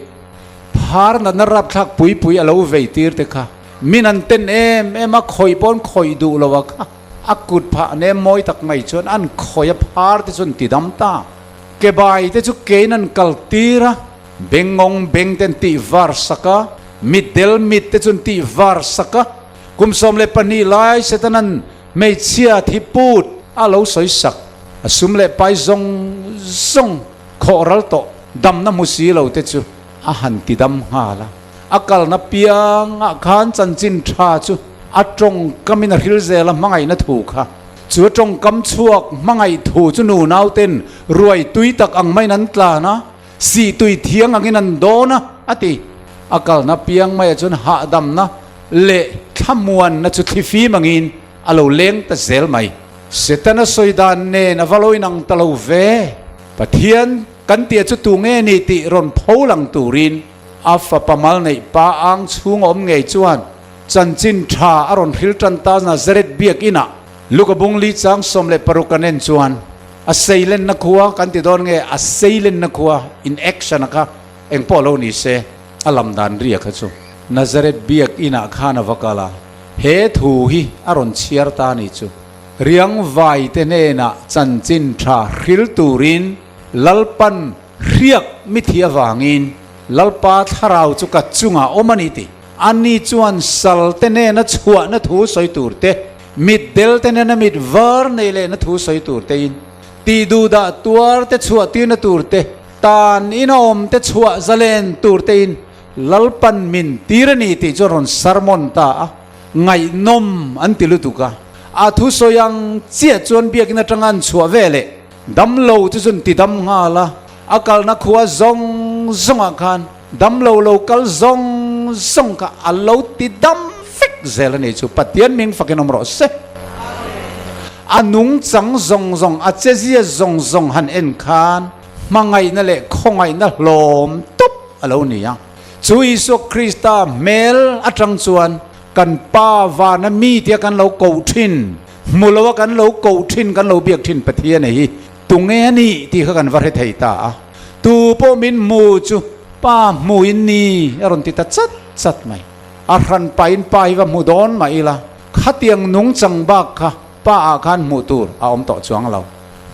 phar natna rapthlak pui pui a lo vei tir te kha min an ten em em a, khawih pawn khawih duh lo a kha. A kut phah nem mawi tak mai chuan an khawih a phar te chu an ti dam ta. Ke bai te chu kein an kal tir a, bengawng beng te an tih var sak a, mitdel mit te chu an tih var sak a. Kum 12 lai Setana'n hmeichhia thi put a lo sawi sak, a sum leh pai zawng zawng khawh ral tawh damna hmu si lo te chu a han ti dam nghal a. A kalna piangah khan chanchin tha chu a tawngkamin a hril zel a hmangaihna thu kha. Chu a tawngkam chhuak hmangaih thu chu nunauten ruai tui tak ang maiin an tlan a, Sih tui thiang angin an dawn a, a ti. A kalna piang maiah chuan hahdamna leh thlamuanna chu thlifim angin a lo leng ta zel mai. Setana sawi dan nen a va lo inang ta lo ve. Pathian kan tia chu tu nge ni tih rawn pho lang turin a fapa mal neih pa ang chhung a awm ngei chuan chanchin tha a rawn hril tan ta Nazareth biakinah Luka bung li chang 16 an en chuan. A seilenna khua kan ti dawn nge a seilenna khua in action a kha eng pawh lo ni se a lam dan ria kha chu Nazareth biak inah khan a va kal a, he thu hi a rawn chhiar ta a ni chu. Riang vai te hnenah chanchin tha hril turin Lalpan hriak mithi avangin Lalpa thlarau chu ka chungah awm a ni ti. Ani chuan sal te hnena chhuahna thu sawi tur te, mit del te hnena mit var nei lehna thu sawi tur tein, tih duhdah tuar te chhuah tirna tur te, tan ina awm te chhuah zalen tur tein Lalpan min tir a ni tih chu a rawn sermon ta a, ngaihnawm an ti lutuk a. A thusawi ang chiah chuan biakinn atanga an chhuah ve leh Damlo chu chun ti dam nghal a, a kalna khua zawng zawngah khan damlo lo kal zawng zawng kha a lo ti dam vek zel a ni chu Pathian ming fakin awm rawh se. A nungchang zawng zawng, a chezia zawng zawng han en khan hmangaihna leh khawngaihna hlawm tawp a lo ni a. Chu Isua Krista hmel atang chuan kan Pa vana mi tia kan lo koh thin, Hmu lo a kan lo koh thin, kan lo biak thin Pathian a hi tunge a nih tih kha kan va hre thei ta a. Tu pawh min hmu chu Pa hmu in ni a rawn ti ta chat chat mai. A hran pahin Pa hi va hmu dawn mah ila, khatiang nungchang bak kha Pa ah khan hmuh tur a awm tawh chuang lo.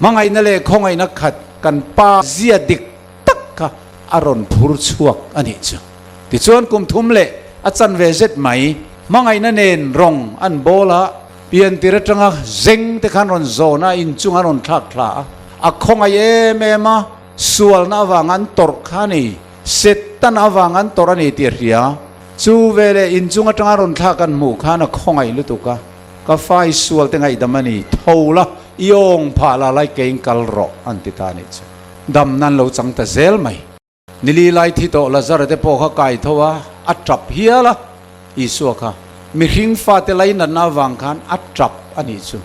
Hmangaihna leh khawngaihna khat kan Pa zia dik tak kha a rawn phur chhuak a nih chu. Tichuan kum thum leh a chanve zet mai hmangaihna nen rawng an bawl a, piantir atanga zeng te khan rawn zawn a, inchung an rawn thlak thla a, a khawngaih em em a, sualna avanga an tawrh kha a ni, Setan avanga an tawrh a ni tih a hria. Chu veleh inchung atanga rawn thlak an hmuh khan a khawngaih lutuk a, ka fa i sual te ngaihdam a ni, tho la, i awng phah la lai keiin kal rawh an ti ta a nih chu. Damna an lo chang ta zel mai. Nili lai thi tawh Lazara te pawh kha kai tho a, a tap hial a, Isua kha mihring fate lainatna avang khan a tap a nih chu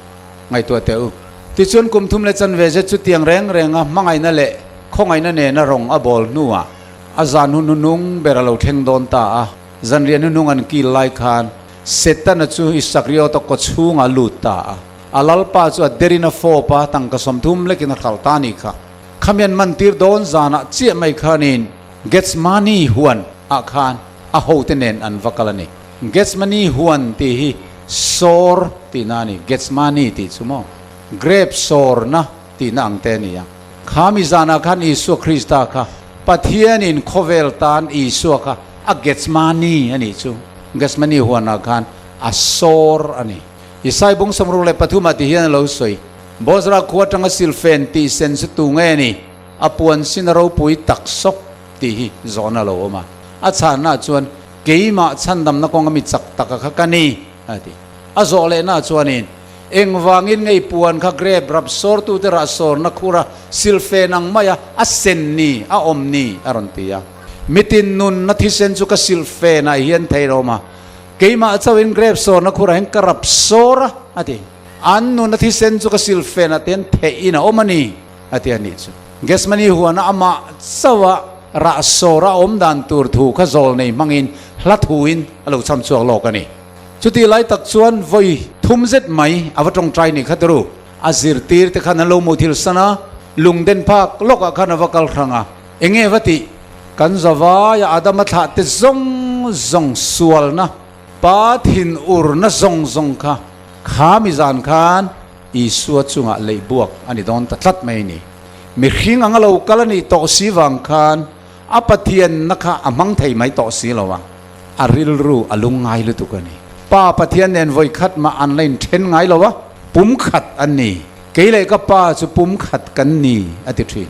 ngaihtuah teh u. Tichuan kum thum leh chanve zet chu tiang reng renga hmangaihna leh khawngaihna nena rawng a bawl hnuah a zan hun hnunung ber a lo thleng dawn ta a, zanriah hnuhnung an kil lai khan Setana chu Isakriota kawchhungah a lut ta a, a lalpa chu a derin a fawp a, tangka 30 lekin a hralh ta a nih kha. Khamian mantir dawn zanah chiah mai khanin Gethsemane huan ah khan a hote nen an va kal a ni. Gethsemane huan tih hi sawr tihna a ni, Gethsemane tih chu maw? Grape sawrna tihna ang te a ni a. Khami zanah khan Isua Krista kha Pathianin khawvel tan Isua kha a Gethsemane a nih chu. Gethsemane huanah khan a sawr a ni. Isai bung 63 ah ti hian a lo sawi. Bozra khua atanga silfen tih sen chu tu nge ni? A puan sin a ropui tak sawk tih hi zawhna a lo awm a. A chhanna chuan, Keimah chhandamna kawnga mi chak taka kha ka ni, a ti. A zawh lehna chuanin, Engvangin ngei puan kha grape rap sawrtute rah sawrna khura silfen ang maia a sen ni, a awm ni? a rawn ti a. Mitin nunna thisen chu ka silfenah hian thei lo awm a, keimah chauhin grape sawrna khurah hian ka rap sawr a, a ti. An nuna thisen chu ka silfen ah ten theih in a awm a ni, a ti a nih chu. Gethsemane huana amah chauha rah sawr a awm dan tur thu kha zawl nei hmangin hla thu in a lo cham chhuak lawk a ni. Chutih lai tak chuan vawi thum zet mai a va tawngtai nih kha turu. A zirtir te khan an lo hmuh thil san a, lungden phak lawk ah khan a va kal hrang a. Enge va tih? Kan zavaia Adama thlah te zawng zawng sualna, Pa thinurna zawng zawng kha kha mi zan khan Isua chungah leih buak a ni dawn ta tlat mai a ni. Mihring anga lo kal a nih tawh si vang khan a Pathianna kha a hmang thei mai tawh si lo a, a rilru a lungngai lutuk a ni. Pa Pathian nen vawi khat mah an la inthen ngai lo a, pum khat an ni. Kei leh ka Pa chu pum khat kan ni a ti thin.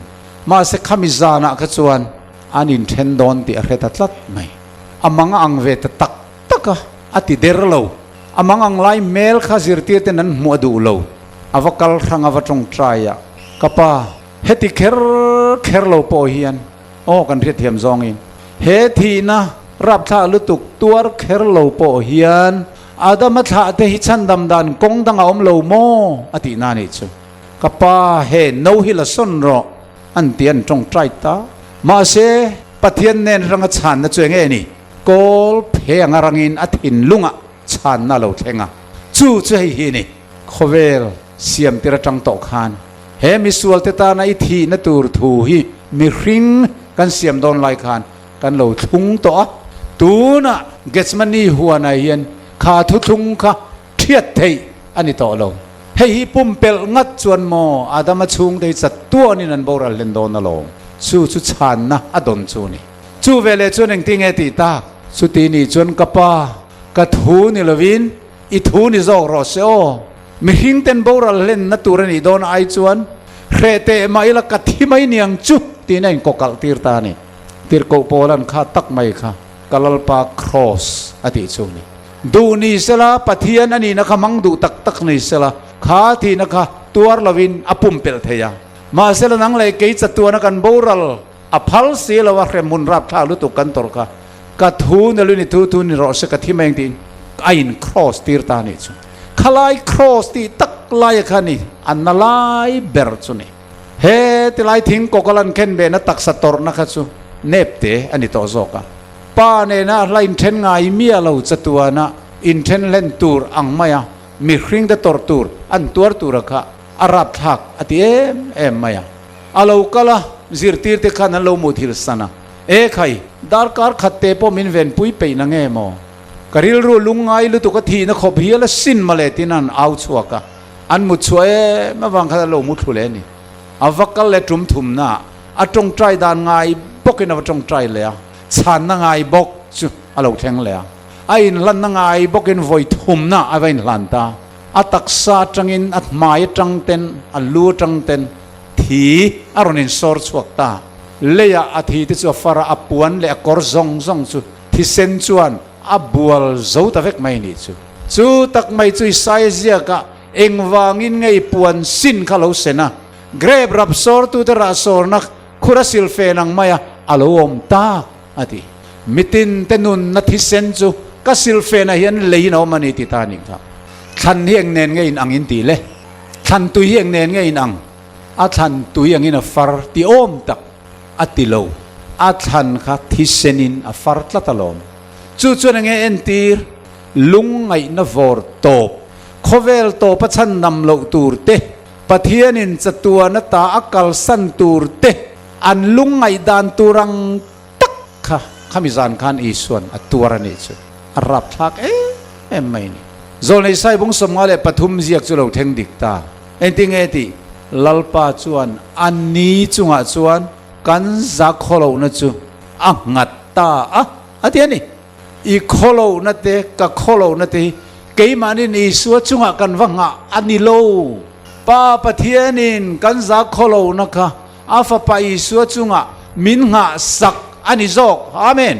Mahse khami zanah kha chuan an inthen dawn tih a hre ta tlat mai. A mang ang ve ta tak tak a, a ti der lo. A mang ang lai hmel kha zirtir ten an hmuh a duh lo. A va kal hrang a va tawngtai a, Ka pa, heti kher kher lo pawh hian aw kan hriatthiam zawngin he thihna rapthlak lutuk tuar kher lo pawh hian Adama thlah te hi chhandam dan kawng dang a awm lo maw? a tihna a nih chu. Ka pa, he no hi la sawn rawh an ti an tawngtai ta. Mahse, Pathian nen ranga chhanna chu enge ni? Kawl phe anga rangin a thinlungah chhanna a lo thleng a, chu chu hei hi a ni. Khawvel siam tir atang tawh khan he. He misualte tana i thihna tur thu hi mihring kan siam dawn lai khan kan lo thlung tawh a. Tunah Gethsemane huanah hian kha thuthlung kha thiat theih a ni tawh lo. Hei hi pumpelh ngat chuan maw Adama chhungte hi chatuanin an boral hlen dawn alawm. Chu chu chhanna a dawn chu a ni. Chu veleh chuan engtinge tih tak? Chuti nih chuan ka pa, ka thu ni lovin i thu ni zawk rawh se aw. Mihring ten boral hlenna tur a nih dawn ai chuan hreh teh mah ila ka thi mai niang chu tiin a inkawkalh tir ta a ni. Tirhkoh pawl an kha tak mai kha ka Lalpa Kraws a tih chu a ni. Duh ni sela Pathian a nihna kha hmang duh tak tak ni sela kha thihna kha tuar lovin a pumpelh thei a. Mahsela nang leh kei chatuana kan boral A phal si lo a hremhmun rapthlak lutuk kan tawrh kha ka thu ni lui ni thu thu ni rawh se ka thi mai ang tiin a in cross tir ta anih chu. Khalai cross tih tak lai kha ni a na lai ber chu ni. He tilai thing kawk a lan khen ve na taksa tawrhna kha chu nep te a ni tawh zawk a. Pa nena a hla inthen ngai miah lo chatuana inthen hlen tur ang maia mihring te tawrh tur an tuar tura kha a rapthlak a ti em em mai a. A lo kal a, zirtirte khan an lo muthil san a. E khai, darkar khat te pawh min venpui peih na nge maw? Ka rilru lungngai lutuk a thihna khawp hial a sin mawle tiin an au chhuak a. An mut chhuah em avang khan an lo mu thlu leh a ni. A va kal leh tum thumna ah a tawngtai dan ngai bawkin a va tawngtai leh a, chhanna ngai bawk chu a lo thleng leh a. A inhlanna ngai bawkin vawi thumna a va inhlan ta. A taksa atangin, a hmai atang ten, a lu atang ten thi a rawn insawr chhuak ta. Leiah a thi te chu a far a, a puan leh a kawr zawng zawng chu thisen chuan a bual zo ta vek mai nih chu. Chu tak mai chu Isaia ziakah engvangin nge i puan sin kha lo sen a, grep rap sawrtute rah sawrna khur a sil fen ang maia a lo awm tak a ti. Mitin te nunna thisen chu ka sil fenah hian leiin a awm a ni ti ta nih kha. Thlan hi eng nen nge in ang in tih le? Thlan tui hi eng nen nge in ang? A thlan tui angin a far ti awm tak a ti lo. A thlan kha thisenin a far tlat alawm. Chu chuan enge entir? Lungngaihna vawr tawp, khawvel tawpa chhan nam loh tur te, Pathianin chatuan ata a kalsan tur te, an lungngaih dan tur ang tak kha khami zan khan Isuan a tuar a nih chu a rapthlak em em mai a ni. Zawlnei Saibung 53 ziak chu lo thleng dik ta. Engtinge tih? Lalpa chuan a ni chungah chuan kan za khawlohna chu a nghat ta a, a ti a ni. I khawlohna te, ka khawlohna te hi keimahnin Isua chungah kan va nghah a ni lo. Pa Pathianin kan za khawlohna kha A Fapa Isua chungah min nghah sak a ni zawk. Amen.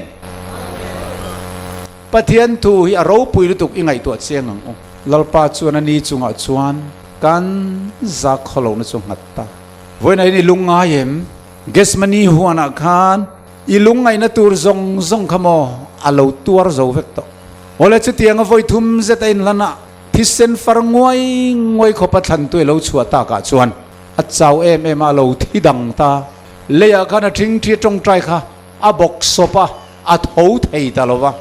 Pathian thu hi a ropui lutuk i ngaihtuah chiang ang u. Lalpa chuan a ni chungah chuan kan za khawlohna chu nghat ta. Vawiin ah hian i lungngai em? Gethsemane huanah khan i lungngaihna tur zawng zawng kha maw a lo tuar zo vek tawh. Awle chutianga vawi thum zet a inhlan a, thisen far nguai nguai khawpa thlantu i lo chhuah takah chuan A chau em em a, a lo thi dang ta. Leiah khan a thingthi a tawngtai kha a bawk sawp a, a tho thei ta lo va.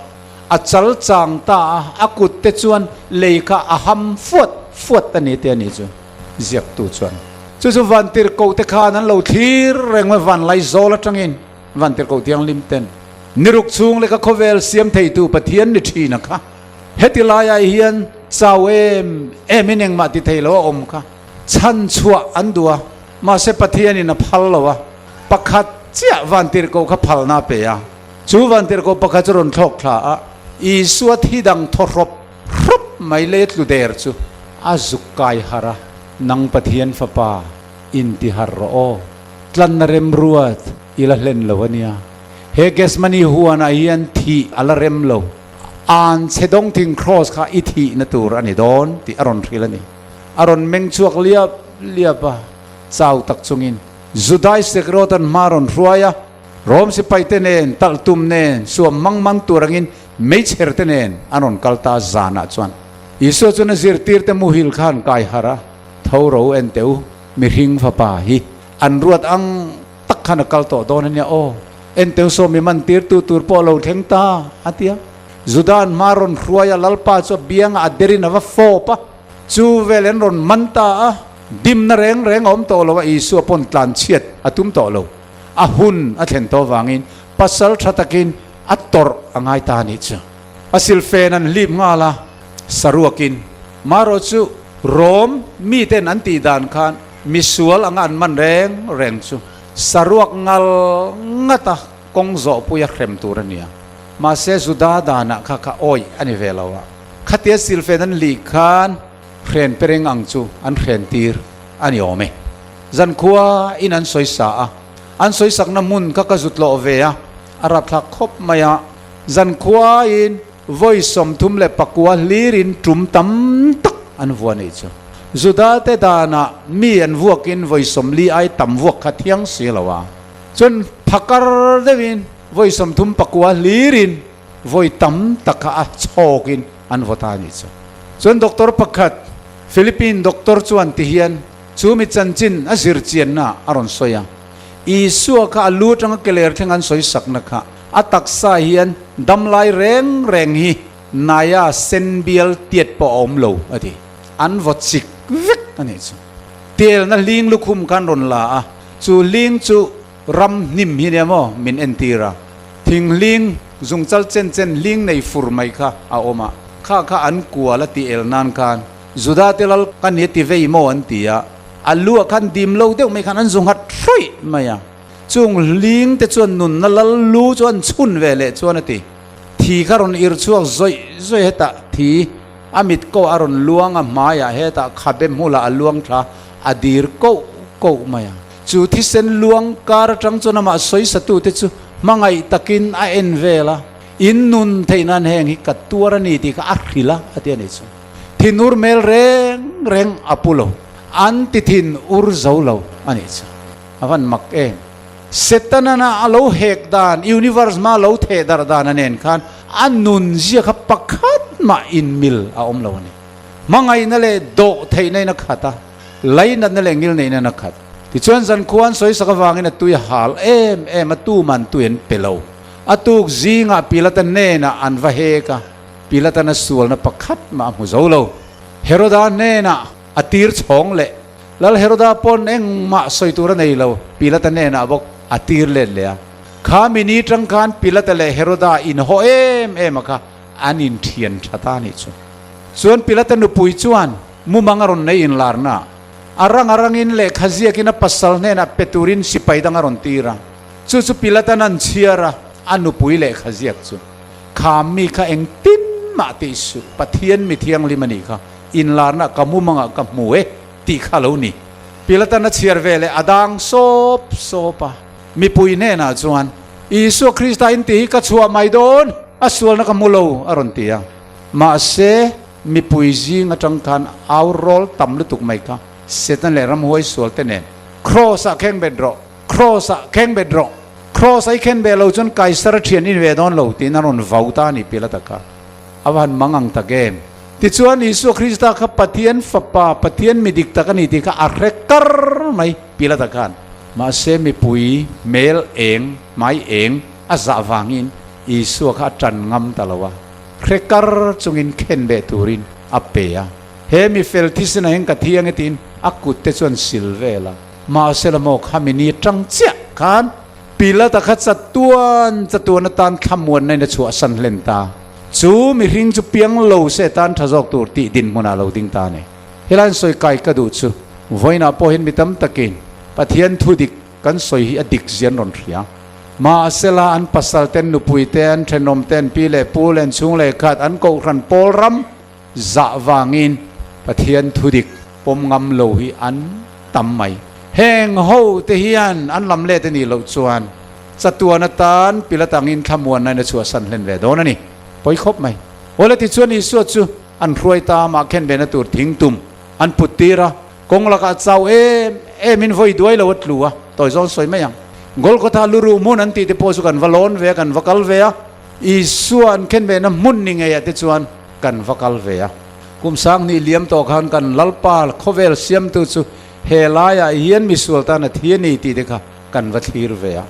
A chal chang ta a, a kut te chuan lei kha a ham fuat fuat a ni te a ni chu ziaktu chuan. Chu chu vantirhkoh te khan an lo thlir reng mai, van laizawl atangin vantirhkoh thianghlim ten niruk chhung leka khawvel siam theitu Pathian ni thin a kha. Heti laiah hian chau em emin engmah ti thei lo a awm kha. Chhan chhuah an duh a, mahse Pathianin a phal lo a, pakhat chiah vantirhkoh kha phalna a pe a. Chu vantirhkoh pakhat chu rawn thlawk thla a, Isua thi dang thaw hrawp hrawp mai lei a tlu der chu a zuk kai harh a, Nang Pathian fapa, inti harh rawh aw, tlanna remruat i la hlen lo a nia. He Gethsemane huanah hian thih a la rem lo, an chhe dawng thing kraws kha i thihna tur a ni dawn tih a rawn hrilh a ni. A rawn meng chhuak liap liap a, chau tak chungin Judai Sekrawtan hma rawn hruai a, Rom sipaite nen, talhtum nen, suam mang mang tur angin meichher te nen an rawn kal ta zanah chuan Isua chuan a zirtirte muhil khan kai harh a, Tho ro en teh u, mihring fapa hi an ruat ang tak khan a kal tawh dawn a nia aw, en teh u sawmi man tirtu tur pawh a lo thleng ta, a ti a. Juda'n hma rawn hruai a, Lalpa chu a biangah a derin a va fawp a. Chu vel an rawn man ta a. Dimna reng reng a awm tawh lo a, Isua pawn tlanchhiat a tum tawh lo. A hun a thlen tawh vangin pasal tha takin a tawrh a ngai ta a nih chu. A silfen an hlip nghal a, saruakin. Marawh chu Rom miten an tih dan khan misual anga an man reng reng chu saruak ngal ngat a kawng zawhpui a hrem tur a nia. Mahse Juda danah kha kha awih a ni ve lo a. Khatia silfen an lih khan hren pereng ang chu an hren tir a ni awm e. Zankhua in an sawi sa a, an sawi sakna hmun kha ka zut lawh ve a, a rapthlak khawp mai a. Zankhua in vawi 39 hlir in tum tam tak an vua nei chu. Juda te danah mi an vuakin vawi 40 ai tam vuak kha thiang si lo a. Chuan phakar deuhin vawi 39 hlirin vawi tam tak kha a chhawkin an vaw ta a nih chu. Chuan doctor pakhat, Philippine doctor chuan ti hian chu mi chanchin a zir chianna a rawn sawi a, Isua kha a lu atanga keler thleng an sawi sakna kha a taksa hian damlai reng reng hi naia sen bial tiat pawh a awm lo a ti. An vaw chik vek a nih chu. Telna hling lukhum khan rawn la a, chu hling chu ram hnim hi nia maw min entir a, thing hling zungchal chen chen hling nei fur mai kha a awm a, kha kha an kual a tih el nan khan Juda te lal ka ni ti vei maw an ti a, a lu ah khan dim lo deuh mai khan an zu nghat hruih mai a, chung hling te chuan nunna lal lu chu an chhun ve leh chuan a ti. Thi kha rawn ir chhuak zawih zawih hetah thi a mit ko a rawn luang a hmaiah hetah khabe hmulah a luang tha a dir koh koh mai a. Chu thisen luang kar atang chuan amah sawisatute chu hmangaih takin a en vel a, in nun theih nan heng hi ka tuar a ni tih kha a hrilh a, a ti a nih chu. Thin ur mel reng reng a pu lo, an ti thin ur zo lo a nih chu. A van mak em. Setanana a lo hek dan, universe hma lo theh darh dan a nen khan a nun zia kha pakhat mah inmil a awm lo a ni. Hmangaihna leh dawh theihna in a khat a, lainatna leh ngilneihna in a khat. Tichuan zankhua an sawi sak avangin a tui a hal em em a, tuman tui an pe lo. A tuk zingah Pilata hnenah an va hek a, Pilatan a sualna pakhat mah a hmu zo lo. Heroda hnenah a tir chhawng leh. Lal Heroda pawn engmah sawi tur a nei lo, Pilata hnenah bawk a tir let leh a. Kha mini tang khan Pilata leh Heroda inhaw em em a kha an inthian tha ta nih chu. Chuan Pilata nupui chuan mumang a rawn nei inlarna a rang a rangin lehkha ziakin a pasal hnenah pe turin sipai dang a rawn tir a. Chu chu Pilatan an chhiar a, a nupui lehkha ziak chu. Kha mi kha engtin mah tih suh, Pathian mi thianghlim a nih kha, inlarna ka mumangah ka hmu e tih kha lo ni. Pilatan a chhiar ve leh a dang sawp sawp a, mipui hnenah chuan, Isua Krista in tih hi ka chhuah mai dawn, a sualna ka hmu lo, a rawn ti a. Mahse, mipui zing atang khan au rawl tam lutuk mai kha Satan leh ramhuai sualte nen, Kraws-ah kheng bet rawh, Kraws-ah kheng bet rawh, Kraws a i khen ve lo chuan Kaisar a thian in ve dawn lo tiin a rawn vau ta a ni Pilata kha. A va han mang ang tak em! Tichuan Isua Krista kha Pathian Fapa, Pathian mi dik tak a ni tih kha a hre kar mai Pilata khan. Mahse mipui hmel eng, hmai eng a zah vangin Isua kha a tan ngam ta lo a, hre kar chungin khen ve turin a pe a. He mi fel thisen ah hian ka thiang e tiin a kut te chuan sil vel a. Mahse la maw kha mini tang chiah khan Pilata kha chatuan chatuan atan thlamuanna in a chhuahsan hlen ta. Chu mihring chu piang lo se tan tha zawk tur tih dinhmunah lo ding ta a ni. Helai an sawi kai ka duh chu vawiinah pawh hian mi tam takin Pathian thu dik kan sawi hi a dik zian rawn hria. Mahse la an pasal ten nupui te an thenawm ten pi leh pu leh an chhung leh khat an kohhran pawl ram Zah vangin Pathian thudik pawm ngam lo hi an tam mai. Heng ho te hian an lam let a nih loh chuan chatuan atan Pilat angin thlamuanna in a chhuahsan hlen ve dawn a ni. Pawi khawp mai. Awle tichuan Isua chu an hruai ta mah khen ve na tur thing tum an put tir a, kawng lakah chau em em in vawi duai lo a tlu a, tawi zawn sawi mai ang. Golgotha luruh hmun an tih te pawh chu kan va lawn ve a, kan va kal ve a, Isua an khen ve na hmun ni ngeiah te chuan kan va kal ve a. Kum 2000 liam tawh khan kan Lalpa khawvel siamtu chu he laiah hian misual tan a thi a ni tih te kha kan va thlir ve a.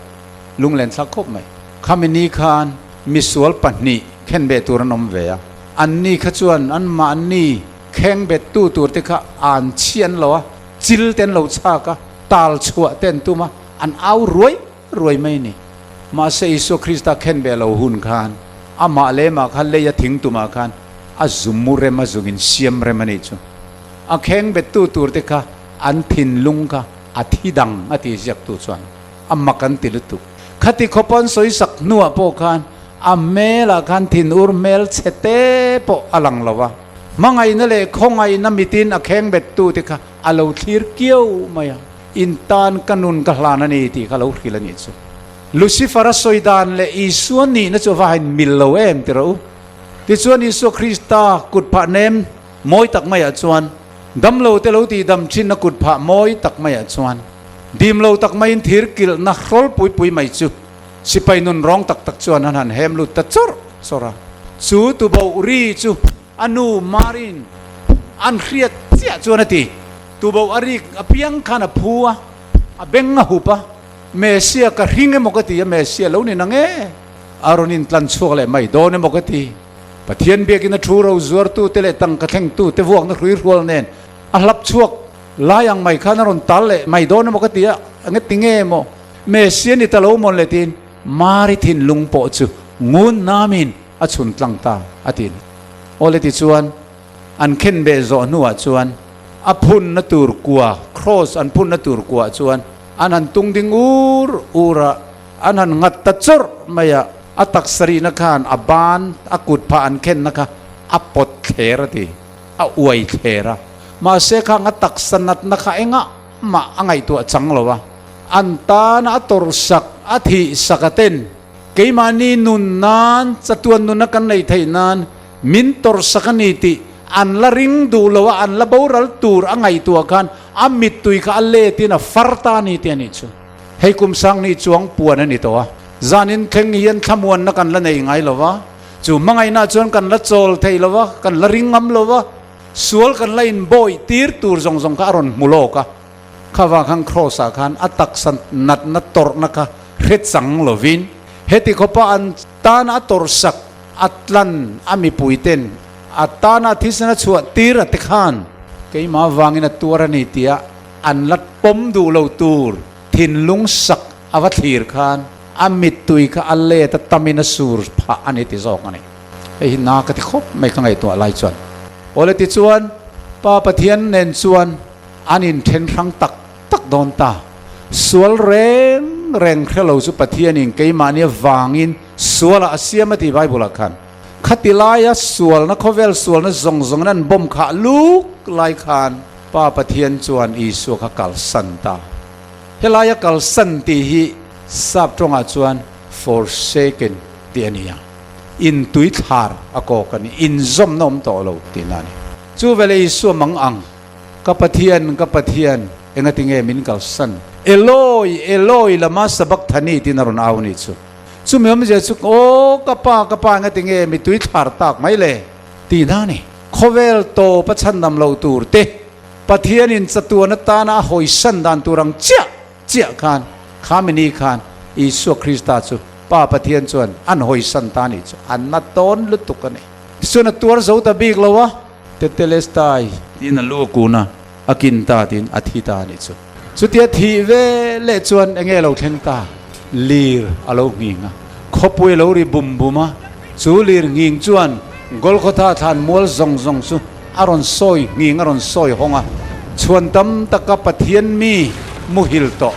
Lunglen thlak khawp mai. Khami ni khan misual pahnih khen beh tur an awm ve a. Anni kha chuan anmahni kheng bettu tur te kha an chhi an lo a. Chil te an lo chhak a, tal chhuah te an tum a, an au ruai ruai mai a ni. Mahse Isua Krista khen ve lo hun khan amah leh mah kha lei a thing tumah khan a zum rem a zungin siam rem a nih chu. A kheng bettu tur te kha an thinlung kha a thi dang a ti ziaktu chuan a mak an ti lutuk. Khati khawpa an sawi sak hnuah pawh khan a hmelah khan thinur hmel chhe te pawh a lang lo a. Hmangaihna leh khawngaihna mitin a kheng bettu te kha a lo thlir kiau mai a, in tan ka nun ka hlan a ni tih kha lo hrilh a nih chu. Lucifer a sawi dan leh Isua nihna chu a va hain mil lo em ti rawh u. Tichuan Isua Krista kut phah nem mawi tak maiah chuan damlo te lo tih dam thinna kut phah mawi tak maiah chuan dim lo tak maiin thir kilhna hrawl pui pui mai chu sipai nun rawng tak tak chuan an han hem lut ta chawrh chawrh a. Chu tuboh ri chu a nu Marin an hriat chiah chuan a ti. Tuboh a rik apiang khan a phu a, a beng a hup a, Messia ka hring emaw ka ti a, Messia lo ni nang e, a rawn intlan chhuak leh mai dawn emaw ka ti. Pathian biakin a thu ro zuartute leh tangka thlengtute vuakna hruihrual nen a hlap chhuak lai ang mai khan a rawn tal leh mai dawn emaw ka ti a, enge ti nge maw Messia ni ta lo mawn le tiin Mari thinlung pawh chu ngun namin a chhun tlang ta a ti. Awle tichuan an khen beh zawh hnuah chuan a phunna tur kua, cross an phunna tur kuah chuan an han tung ding ur ur a, an han nghat ta chawrh mai a, a taksa rihna khan a ban, a kut phah an khenna kha a pawt thler a ti, a uai thler a. Mahse khang a taksa natna kha engah mah a ngaihtuah chang lo a, an tana a tawrhsak, a thihsak a ten keimahni nun nan, chatuan nuna kan neih theih nan min tawrhsak a ni tih an la ring duh lo a, an la boral tur a ngaihtuah khan a mittui kha a letin a far ta a ni tih a nih chu. Hei kum sang ni chuang puan a ni tawh a, zanin thleng hian thlamuanna kan la nei ngai lo va, chu hmangaihna chuan kan la chawl thei lo va, kan la ring ngam lo va, sual kan la inbawih tir tur zawng zawng kha a rawn hmu lawk a. Kha vang khan Kraws ah khan a taksa natna tawrhna kha hre chang lovin heti khawpa an tan a tawrhsak a tlan a mipui ten a tana thisen a chhuah tir a te khan keimah vangin a tuar a ni tia an la pawm duh lo tur thinlung sak a va thlir khan a mittui kha a let a tamin a sur phah a ni ti zawk a ni. Hei hi na ka ti khawp mai ka ngaihtuah lai chuan. Awle tichuan Pa Pathian nen chuan An inthen hrang tak tak dawn ta. Sual reng reng hre lo chu Pathianin keimahni avangin sualah a siam a ti Bible-ah khan. Khati laia sualna khawvel sualna zawng zawngin an bawm khah luk lai khan Pa Pathian chuan Isua kha kalsan ta. Helaia kalsan tih hi sap tawngah chuan forsaken tih a ni a, intuithlar a kawk a ni, inzawmna awm tawh lo tihna a ni. Chu veleh Isua mang ang. Ka Pathian, ka Pathian, engati nge min kalsan? Eloi, Eloi, lama sabakthani tiin a rawn au ni chu. Chumi awmzia chu, Aw, ka Pa, ka Pa, engati nge mi tui thlar tak mai le? Tih na ni. Khawvel tawp a chhandam loh tur te, Pathianin chatuan atana a hawisan dan tur ang chiah chiah khan, kha mini khan Isua Krista chu Pa Pathian chuan an hawisan ta ni chu an na tawn lutuk a ni. Tichuan a tuar zo ta bik lo a. Tetelestai tiin a lu a kun a, a kin ta tiin a thi ta a nih chu. Chutia thih ve leh chuan enge lo thleng ta? Lir a lo nghing a, khawpui a lo ri bum bum a, chu lir nghing chuan Golgotha thlan mual zawng zawng chu a rawn sawi nghing a rawn sawi hawng a, chhuan tam taka Pathian mi muhil tawh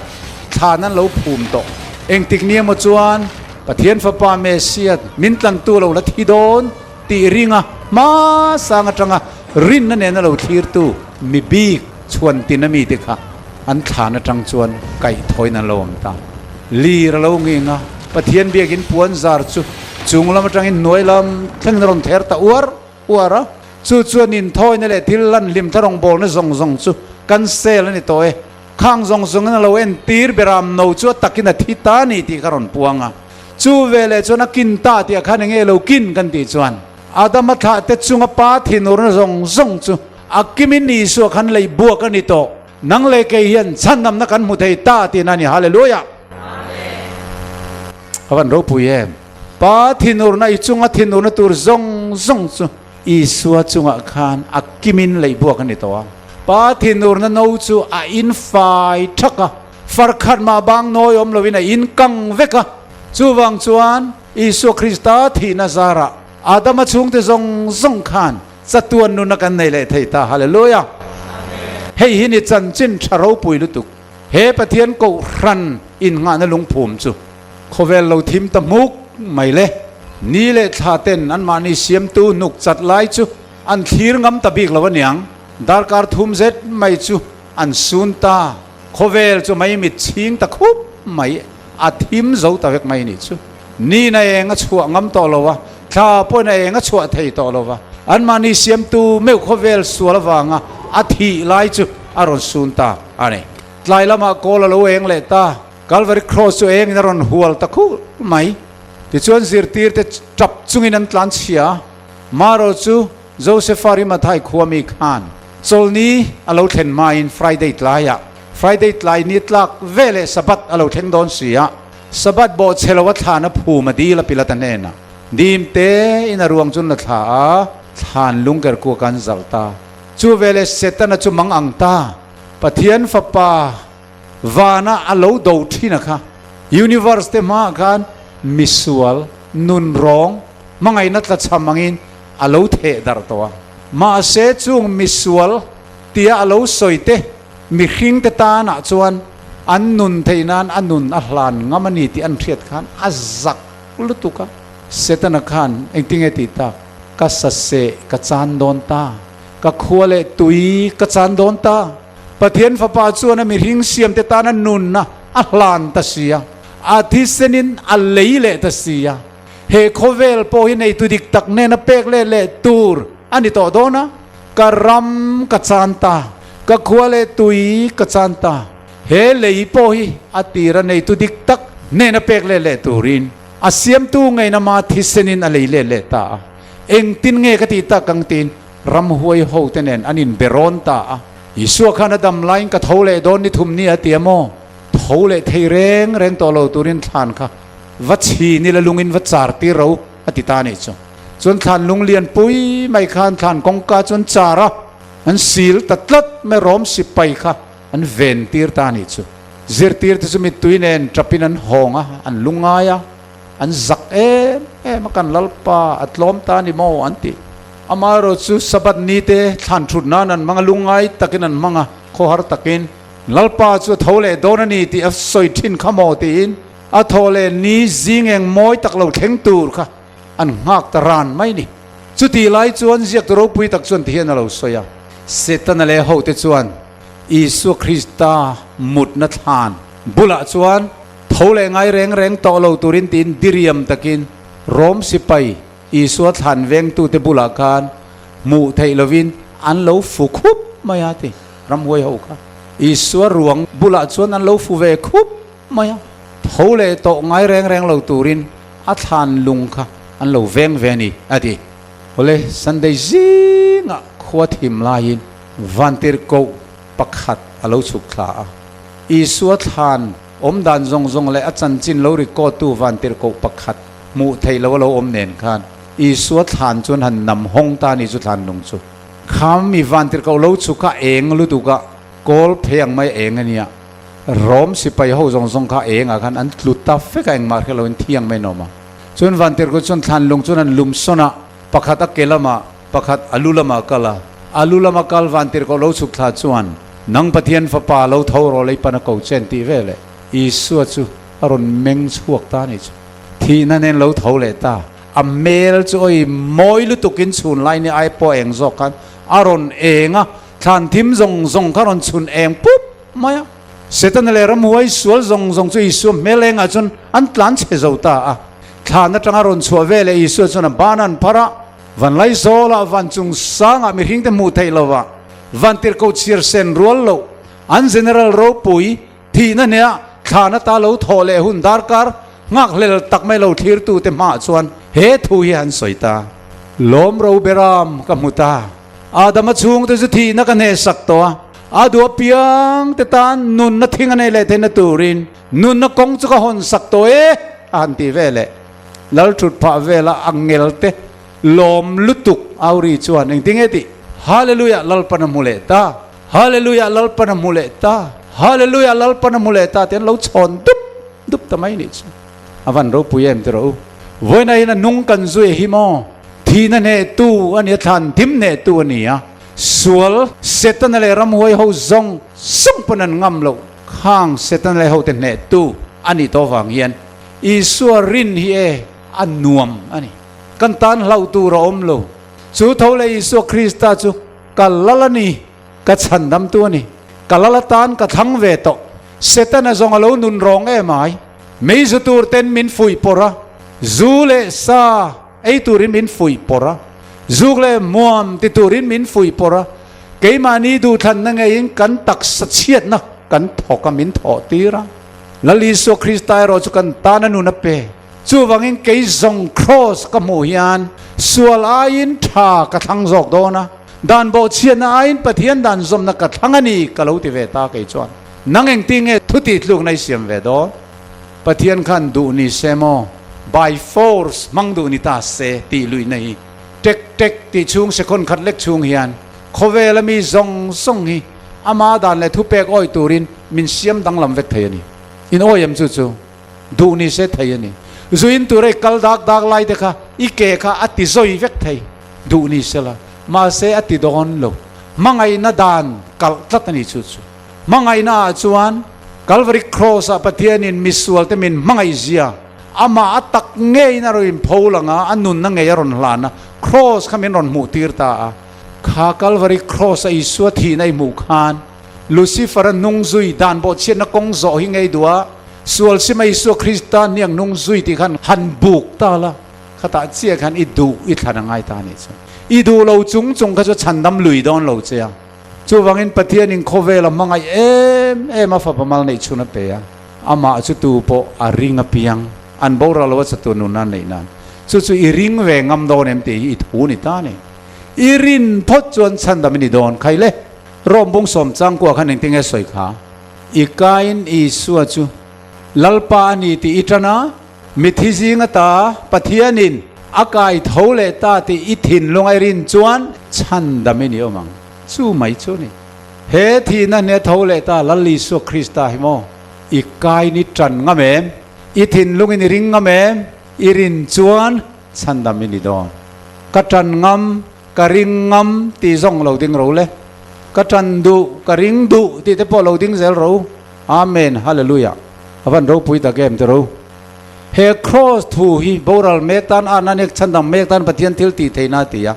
thlan an lo phum tawh. Engtik ni emaw chuan Pathian Fapa Messiah min tlantu lo la thi dawn Tih ringa hma sang atanga rinna nena lo thlirtu mi bik chhuan tina mite kha an thlan atang chuan kaihthawin an lo awm ta. Lir a lo nging a, Pathian biakin puan zar chu chung lam atangin hnuai lam thlengin a rawn ther ta uar uar a, chu chuan inthawina leh thil lan hlim thla rawngbawlna zawng zawng chu cancel a ni tawh e. Khang zawng zawngin a lo entir beram no chu a takin a thi ta a ni tih kha rawn puang a. Chu veleh chuan a kin ta tih ah khan enge lo kin kan tih chuan Adama thlah te chunga pa thinurna zawng zawng chu a kimin Isua khan lei buak a ni tawh. Nang leh kei hian chhanamna kan hmu thei ta tihna a ni. Hallelujah! A van ropui em! Pa thinurna i chunga thinurna tur zawng zawng chu Isua chungah khan a kimin lei buak a ni tawh a. Pa thinurna no chu a in fai thak a, far khat mah bang nawi awm loin a in kang vek a. Chuvang chuan Isua Krista thihna zarah Adama chhungte zawng zawng khan chatuan nuna kan nei leh thei ta. Hallelujah! Hei hi ni chanchin tha ropui lutuk. He Pathian Kohhran innghahna lungphum chu khawvel lo thim ta hmuk mai le. Ni leh thla ten anmahni siamtu hnuk chat lai chu an thlir ngam ta bik lo aniang. Darkar thum zet mai chu an sun ta. Khawvel chu maimit chhing ta khup mai, a thim zo ta vek mai nih chu. Ni na eng a chhuah ngam tawh lo a, thla pawhin a eng a chhuah thei tawh lo va. Anmahni siamtu meuh khawvel sual avanga a thih lai chu a rawn sun ta a ni. Tlai lamah kawl a lo eng leh ta, Calvary Cross chu engin a rawn hual ta khur mai. Tichuan zirtirte tap chungin an tlan chhia a, marawh chu Josepha Rimathai khuami khan chawlni a lo thlen hmain Friday tlaiah, Friday tlai ni tlak ve leh Sabbath a lo thleng dawn si a, Sabbath bawh chhe lo a thlan a phum a dil a Pilata hnenah dim te in a ruang chun la thla a, thlan lungker kua kan zalh ta. Chu veleh Setana chu mang ang ta, Pathian fapa vana a lo do thin a kha, Universe te hmaah khan misual, nunrawng, hmangaihna tlachham angin a lo theh darh tawh a. Mahse chung misual tia a lo sawi te mihring te tanah chuan an nun theih nan a nun a hlan ngam a ni tih an hriat khan a zak lutuk a. Setana khan engtinge tih tak, Ka saseh ka chan dawn ta, ka khua leh tui ka chan dawn ta. Pathian Fapa chuan a mihring siam te tan a nunna a hlan ta si a, a thisenin a lei leh ta si a. He khawvel pawh hi neitu dik tak nena pek leh leh tur a ni tawh dawn a, ka ram ka chan ta, ka khua leh tui ka chan ta, he lei pawh hi a tira neitu dik tak nena pek leh leh turin a siamtu ngeiin ama thisenin a lei leh leh ta a. Engtin nge ka tih tak ang tiin ramhuai hote nen an inbe rawn ta a. Isua khan a dam laiin ka tho leh dawn ni thum ni a ti a maw? Tho leh thei reng reng tawh lo turin thlan kha Va chhin ila lungin va char tir ro a ti ta anih chu. Chuan thlan lung lian pui mai khan thlan kawngka chu an char a, an sil ta tlat mai rawm sipai kha an ven tir ta anih chu. Zirtir te chu mittui nen tapin an hawng a, an lungngai a, an zak em em a, kan Lalpa a tlawm ta ni maw an ti. Amaherawh chu Sabbath ni te thlan thut nan an hmang a, lungngai takin an hmang a, khawhar takin Lalpa chu a tho leh dawn a ni tih a sawi thin kha maw tiin A thaw leh ni zing eng mawi tak lo thleng tur kha an nghak ta ran mai ni. Chutih lai chuan ziaktu ropui tak chuan tihian a lo sawi a. Setana leh hote chuan Isua Krista mutna thlan bulah chuan tho leh ngai reng reng tawh lo turin tiin diriam takin Rom sipai Isua thlan vengtute bulah khan hmuh theih lovin an lo fu khup mai a ti. Ramhuai ho kha Isua ruang bulah chuan an lo fu ve khup mai a, tho leh tawh ngai reng reng lo turin a thlan lung kha an lo veng ve a ni, a ti. Awle, Sunday zingah khua thim laiin vantirhkoh pakhat a lo chhuk thla a. Isua thlan awm dan zawng zawng leh a chanchin lo record tu vantirhkoh pakhat hmuh theih lo a lo awm nen khan Isua thlan chuan han nam hawng ta a ni chu thlan lung chu. Kham mi vantirhkoh lo chhuk kha eng lutuk a, kawl phei ang mai eng a nia. Rom sipai ho zawng zawng kha engah khan an tlu ta fek a, engmah hre loin thiang mai an awm a. Chuan Vantirhkut chuan thlan lung chuan an lum sawn a, pakhat a ke lamah, pakhat a lu lamah a kal a. A lu lama kal Vantirhkoh lo chhuk thla chuan, Nang Pathian Fapa lo tho rawh lei pan a ko che an tih veleh Isua chu a rawn meng chhuak ta a nih chu. Thihna nen lo tho leh ta. A hmel chu awi mawi lutukin chhun lai ni ai pawh eng zawk khan a rawn eng a, thlan thim zawng zawng kha rawn chhun eng pup mai a. Setana leh ramhuai sual zawng zawng chu Isua hmel engah chuan an tlan chhe zo ta a. Thlan atanga rawn chhuah veleh Isua chuan a ban an phar a, Vanlai zawlah van chung sangah mihringte hmuh theih lovah vantirhkoh chhiar sen rual loh an General ropui thihna hneah thlan ata lo thawh leh hun darkar nghakhlel tak mai lo thlirtute hmaah chuan he thu hi an sawi ta. Lawm ro beram ka hmu ta. Adama chhungte chu thihna ka hnehsak tawh a, a duh apiang te tan nunna thing a nei leh theihna turin nunna kawng chu ka hawn sak tawh e a han ti ve leh. Lal thut phah vela a ngel te lawm lutuk Auri chuan engtinge tih? Hallelujah Lalpan a hmu leh ta. Hallelujah Lalpan a hmu leh ta, Hallelujah Lalpan a hmu leh ta tih an lo chhawn dup dup ta mai nih chu. A van ropui em ti rawh u. Vawiin ah hian a nung kan zui hi maw? Thihna hnehtu a nia, thlan thim hnehtu a ni a. Sual, Setana leh ramhuai ho zawng zawng pawn an ngam loh khang Setana leh hote hnehtu a nih tawh vang hian Isua rin hi e a nuam a ni. Kan tan hlauh tur a awm lo. Chu tho leh Isua Krista chu ka lal a ni, ka chhandamtu a ni. Ka lal atan ka thlang ve tawh. Setana zawng a lo nun rawng em ai. Mei zu tur ten min fuih pawrh a, zu leh sa ei turin min fuih pawrh a, zuk leh muam ti turin min fuih pawrh a, keimahni duhthlanna ngeiin kan taksa chhiatna kan thawk a, min thawh tir a. Lal Isua Krista erawh chu kan tan a nun a pe. Chuvangin kei zawng Kraws ka hmuh hian sual aiin tha ka thlang zawk dawn a, dan bawhchhiatna aiin Pathian dan zawmna ka thlang a ni ka lo ti ve ta kei chuan. Nang engti nge thu tihtlukna i siam ve dawn? Pathian khan duh ni se maw? By force hmang duh ni ta se tih luihna hi tek tek tih chhung sekhawn khat lek chhung hian khawvela mi zawng zawng hi ama dan leh thupek awih turin min siam danglam vek thei a ni. In awi em chu chu? Duh ni se thei a ni. Zuin tura i kal dak dak lai te kha i ke kha a ti zawi vek thei. Duh ni se la. Mahse a ti dawn lo. Hmangaihna dan kalh tlat a ni chu chu. Hmangaihna ah chuan Calvary Cross ah Pathianin misual te min hmangaih zia amah a tak ngeiin a rawn inpho lang a, a nunna ngei a rawn hlan a, Cross kha min rawn hmuh tir ta a. Kha Calvary Cross a Isua thihna i hmuh khan Lucifer-a hnung zui dan bawhchhiatna kawng zawh hi ngei duh a, sual sima Isua Krista hniang hnung zui tih khan han buk ta la, khatah chiah khan i duh i thlan a ngai ta a nih chuan i duh lo chung chung kha chu chhandam lui dawn lo che a. Chuvangin Pathianin khawvel a hmangaih em em a fapa mal neih chhun a pe a, amah chu tu pawh a ring apiang an boral lo a chatu nunna an neih nan chu chu i ring ve ngam dawn em tih hi i thu ni ta a ni. I rin phawt chuan chhandam i ni dawn khai le. Rom bung sawm changkua khan engtin nge sawi kha? I kain Isua chu Lalpa a ni tih i tan a, mithi zing ata Pathianin a kai tho leh ta tih i thinlung a i rin chuan chhandam i ni awm ang. Chu mai chu ni. He thihna hne tho leh ta Lal Isua Krista hi maw? I kain i tan ngam em? I thinlungin i ring ngam em? I rin chuan chhandam i ni dawn. Ka tan ngam Ka ring ngam tih zawng lo ding ro le. Ka tan duh, ka ring duh tih te pawh lo ding zel ro. Amen Hallelujah. A van ropui tak em tiro. He Kraws thu hi boral mek tan a nanek chhandam mek tan Pathian thil tih theihna a ti a.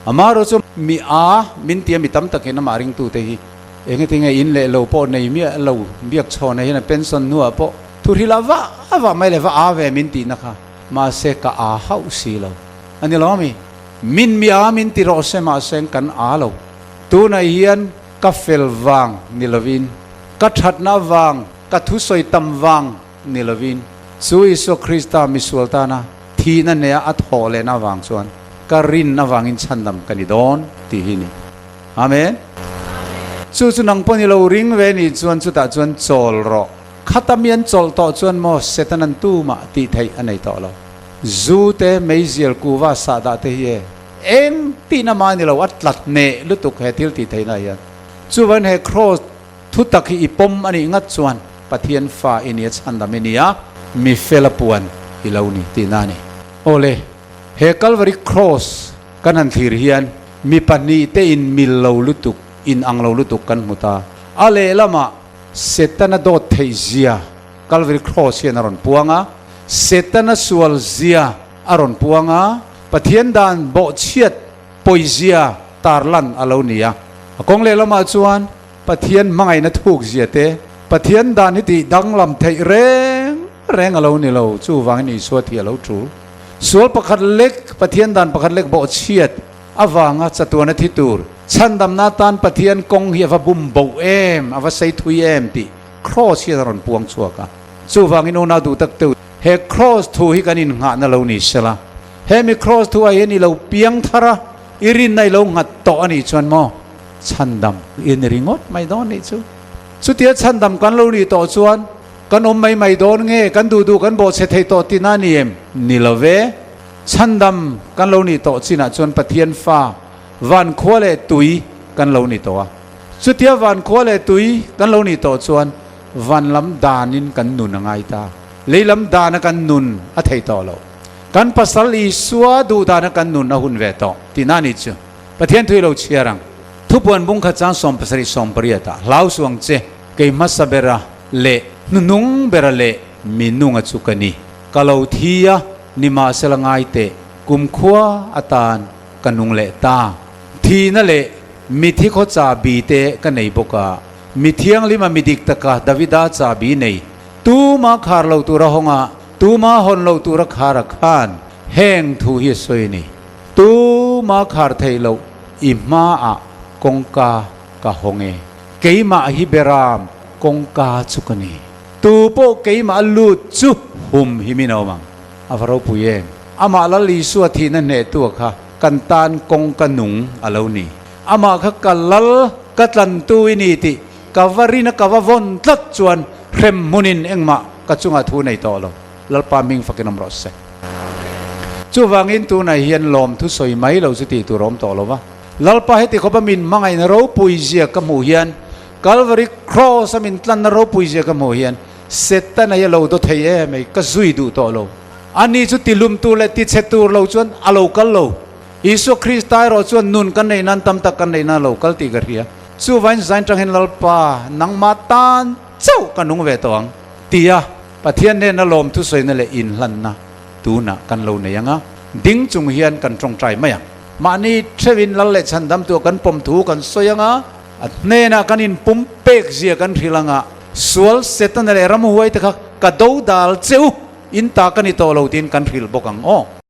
Amaherawh chu mi a min tia mi tam takin amah ringtute hi engati nge in leh lo pawh nei miah lo biak chhawn hian a pension hnuah pawh thu hrilh a vah a vah mai leh va a ve min tihna kha mahse ka a hauh si lo a ni lo ami. Min mi a min ti rawh se mahse kan a lo. Tunah hian ka fel vang ni lovin, ka thatna vang, ka thusawi tam vang ni lovin, chu Isua Krista misual tana thihna nea a thawh lehna vang chuan ka rin avangin chhandam ka ni dawn tih hi ni. Amen. Chu chu nang pawh ni lo ring ve ni chuan chutah chuan chawl rawh. Khata mi an chawlh tawh chuan maw Satan an tumah tih theih a nei tawh lo. Zu te, meizial, kuva, sahdah te hi e eng tihna mah a ni lo, a tlat neh lutuk he thil tih theihna hian. Chuvain he kraws thu tak hi i pawm a nih ngat chuan Pathian fa i nia chhandam i nia, mi fela puan i lo ni tihna a ni. Awle, he Kalvari kraws kan han thlir hian mi pahnihte in mil lo lutuk, in ang lo lutuk kan hmu ta. A lehlamah Setana dawt theih zia Kalvari Kraws hian a rawn puang a, Setana sual zia a rawn puang a, Pathian dan bawhchhiat pawi zia tarlan a lo ni a. A kawng lehlamah chuan Pathian hmangaihna thuk zia te, Pathian dan hi tih danglam theih reng reng a lo ni lo, chuvangin Isua thi a lo tul. Sual pakhat lek, Pathian dan pakhat lek bawhchhiat avanga chatuana thi tur chhandamna atan Pathian kawng hi a va bum boh em, a va sei thui em tih Kraws hian a rawn puang chhuak a, chuvangin unau duh tak teuh, he kraws thu hi kan innghahna lo ni sela, hemi kraws thu ah hian i lo piang thar a, i rinna i lo nghat tawh a nih chuan maw chhandam i ni ringawt mai dawn nih chu. Chutia chhandam kan lo nih tawh chuan kan awm mai mai dawn nge, kan duh duh kan bawhchhe thei tawh tihna a ni em? Ni lo ve. Chhandam kan lo nih tawh chinah chuan Pathian fa, van khua leh tui kan lo ni tawh a. Chutia van khua leh tui kan lo nih tawh chuan van lam danin kan nun a ngai ta. Lei lam dana kan nun a thei tawh lo. Kan pasal Isua duh dana kan nun a hun ve tawh tihna a nih chu. Pathian thu i lo chhiar ang. Thupuan bung khat chang 70 80 ah hlau suh ang che, kei hmasa bera leh hnuhnung bera leh mi nunga chu ka ni. Ka lo thi a, nimahsela ngai teh, kumkhua atan ka nung leh ta. Thihna leh mithi khaw chahbi te ka nei bawk a, mi thianghlima mi dik taka Davida chahbi nei, tuma khar lo tura hawnga, tuma hawn lo tura khara khan heng thu hi a sawi a ni. Tuma khar theih loh i hmaah kawngka ka hawng e. Keimah hi beram kawngka chu ka ni. Tu pawh keimah a lut chu hum hi min awm ang. A va ropui em! Amah Lal Isua thihna hnehtu a kha kan tan kawngka nung a lo ni. Amah kha ka lal, ka tlantu i ni tih ka va rin a ka va vawn tlat chuan hrem hmunin engmah ka chungah thu nei tawh lo. Lalpa hming fakin awm rawh se. Chuvangin tunah hian lawmthu sawi mai lo chu tih tur a awm tawh lo va. Lalpa heti khawpa min hmangaihna ropui zia ka hmuh hian, Calvary Cross a min tlanna ropui zia ka hmuh hian, Setana hi a lo daw thei em ei, ka zui duh tawh lo. Ani chu tilum tur leh tichhe tur lo chuan a lo kal lo. Isua Krista erawh chuan nun kan neih nan tam tak kan neih nan a lo kal tih ka hria. Chuvain zain tang hian Lalpa nangmah tan chauh ka nung ve tawh ang tia Pathian nena lawmthu sawina leh inhlanna tunah kan lo nei ang a, ding chung hian kan tawngtai mai ang. Mahni theuhin lal leh chhandamtu kan pawm thu kan sawi ang a, a hnenah kan inpum pek zia kan hrilh ang a, sual Setana leh ramhuai te kha ka do dal che u, in ta ka ni tawh lo tiin kan hrilh bawk ang aw.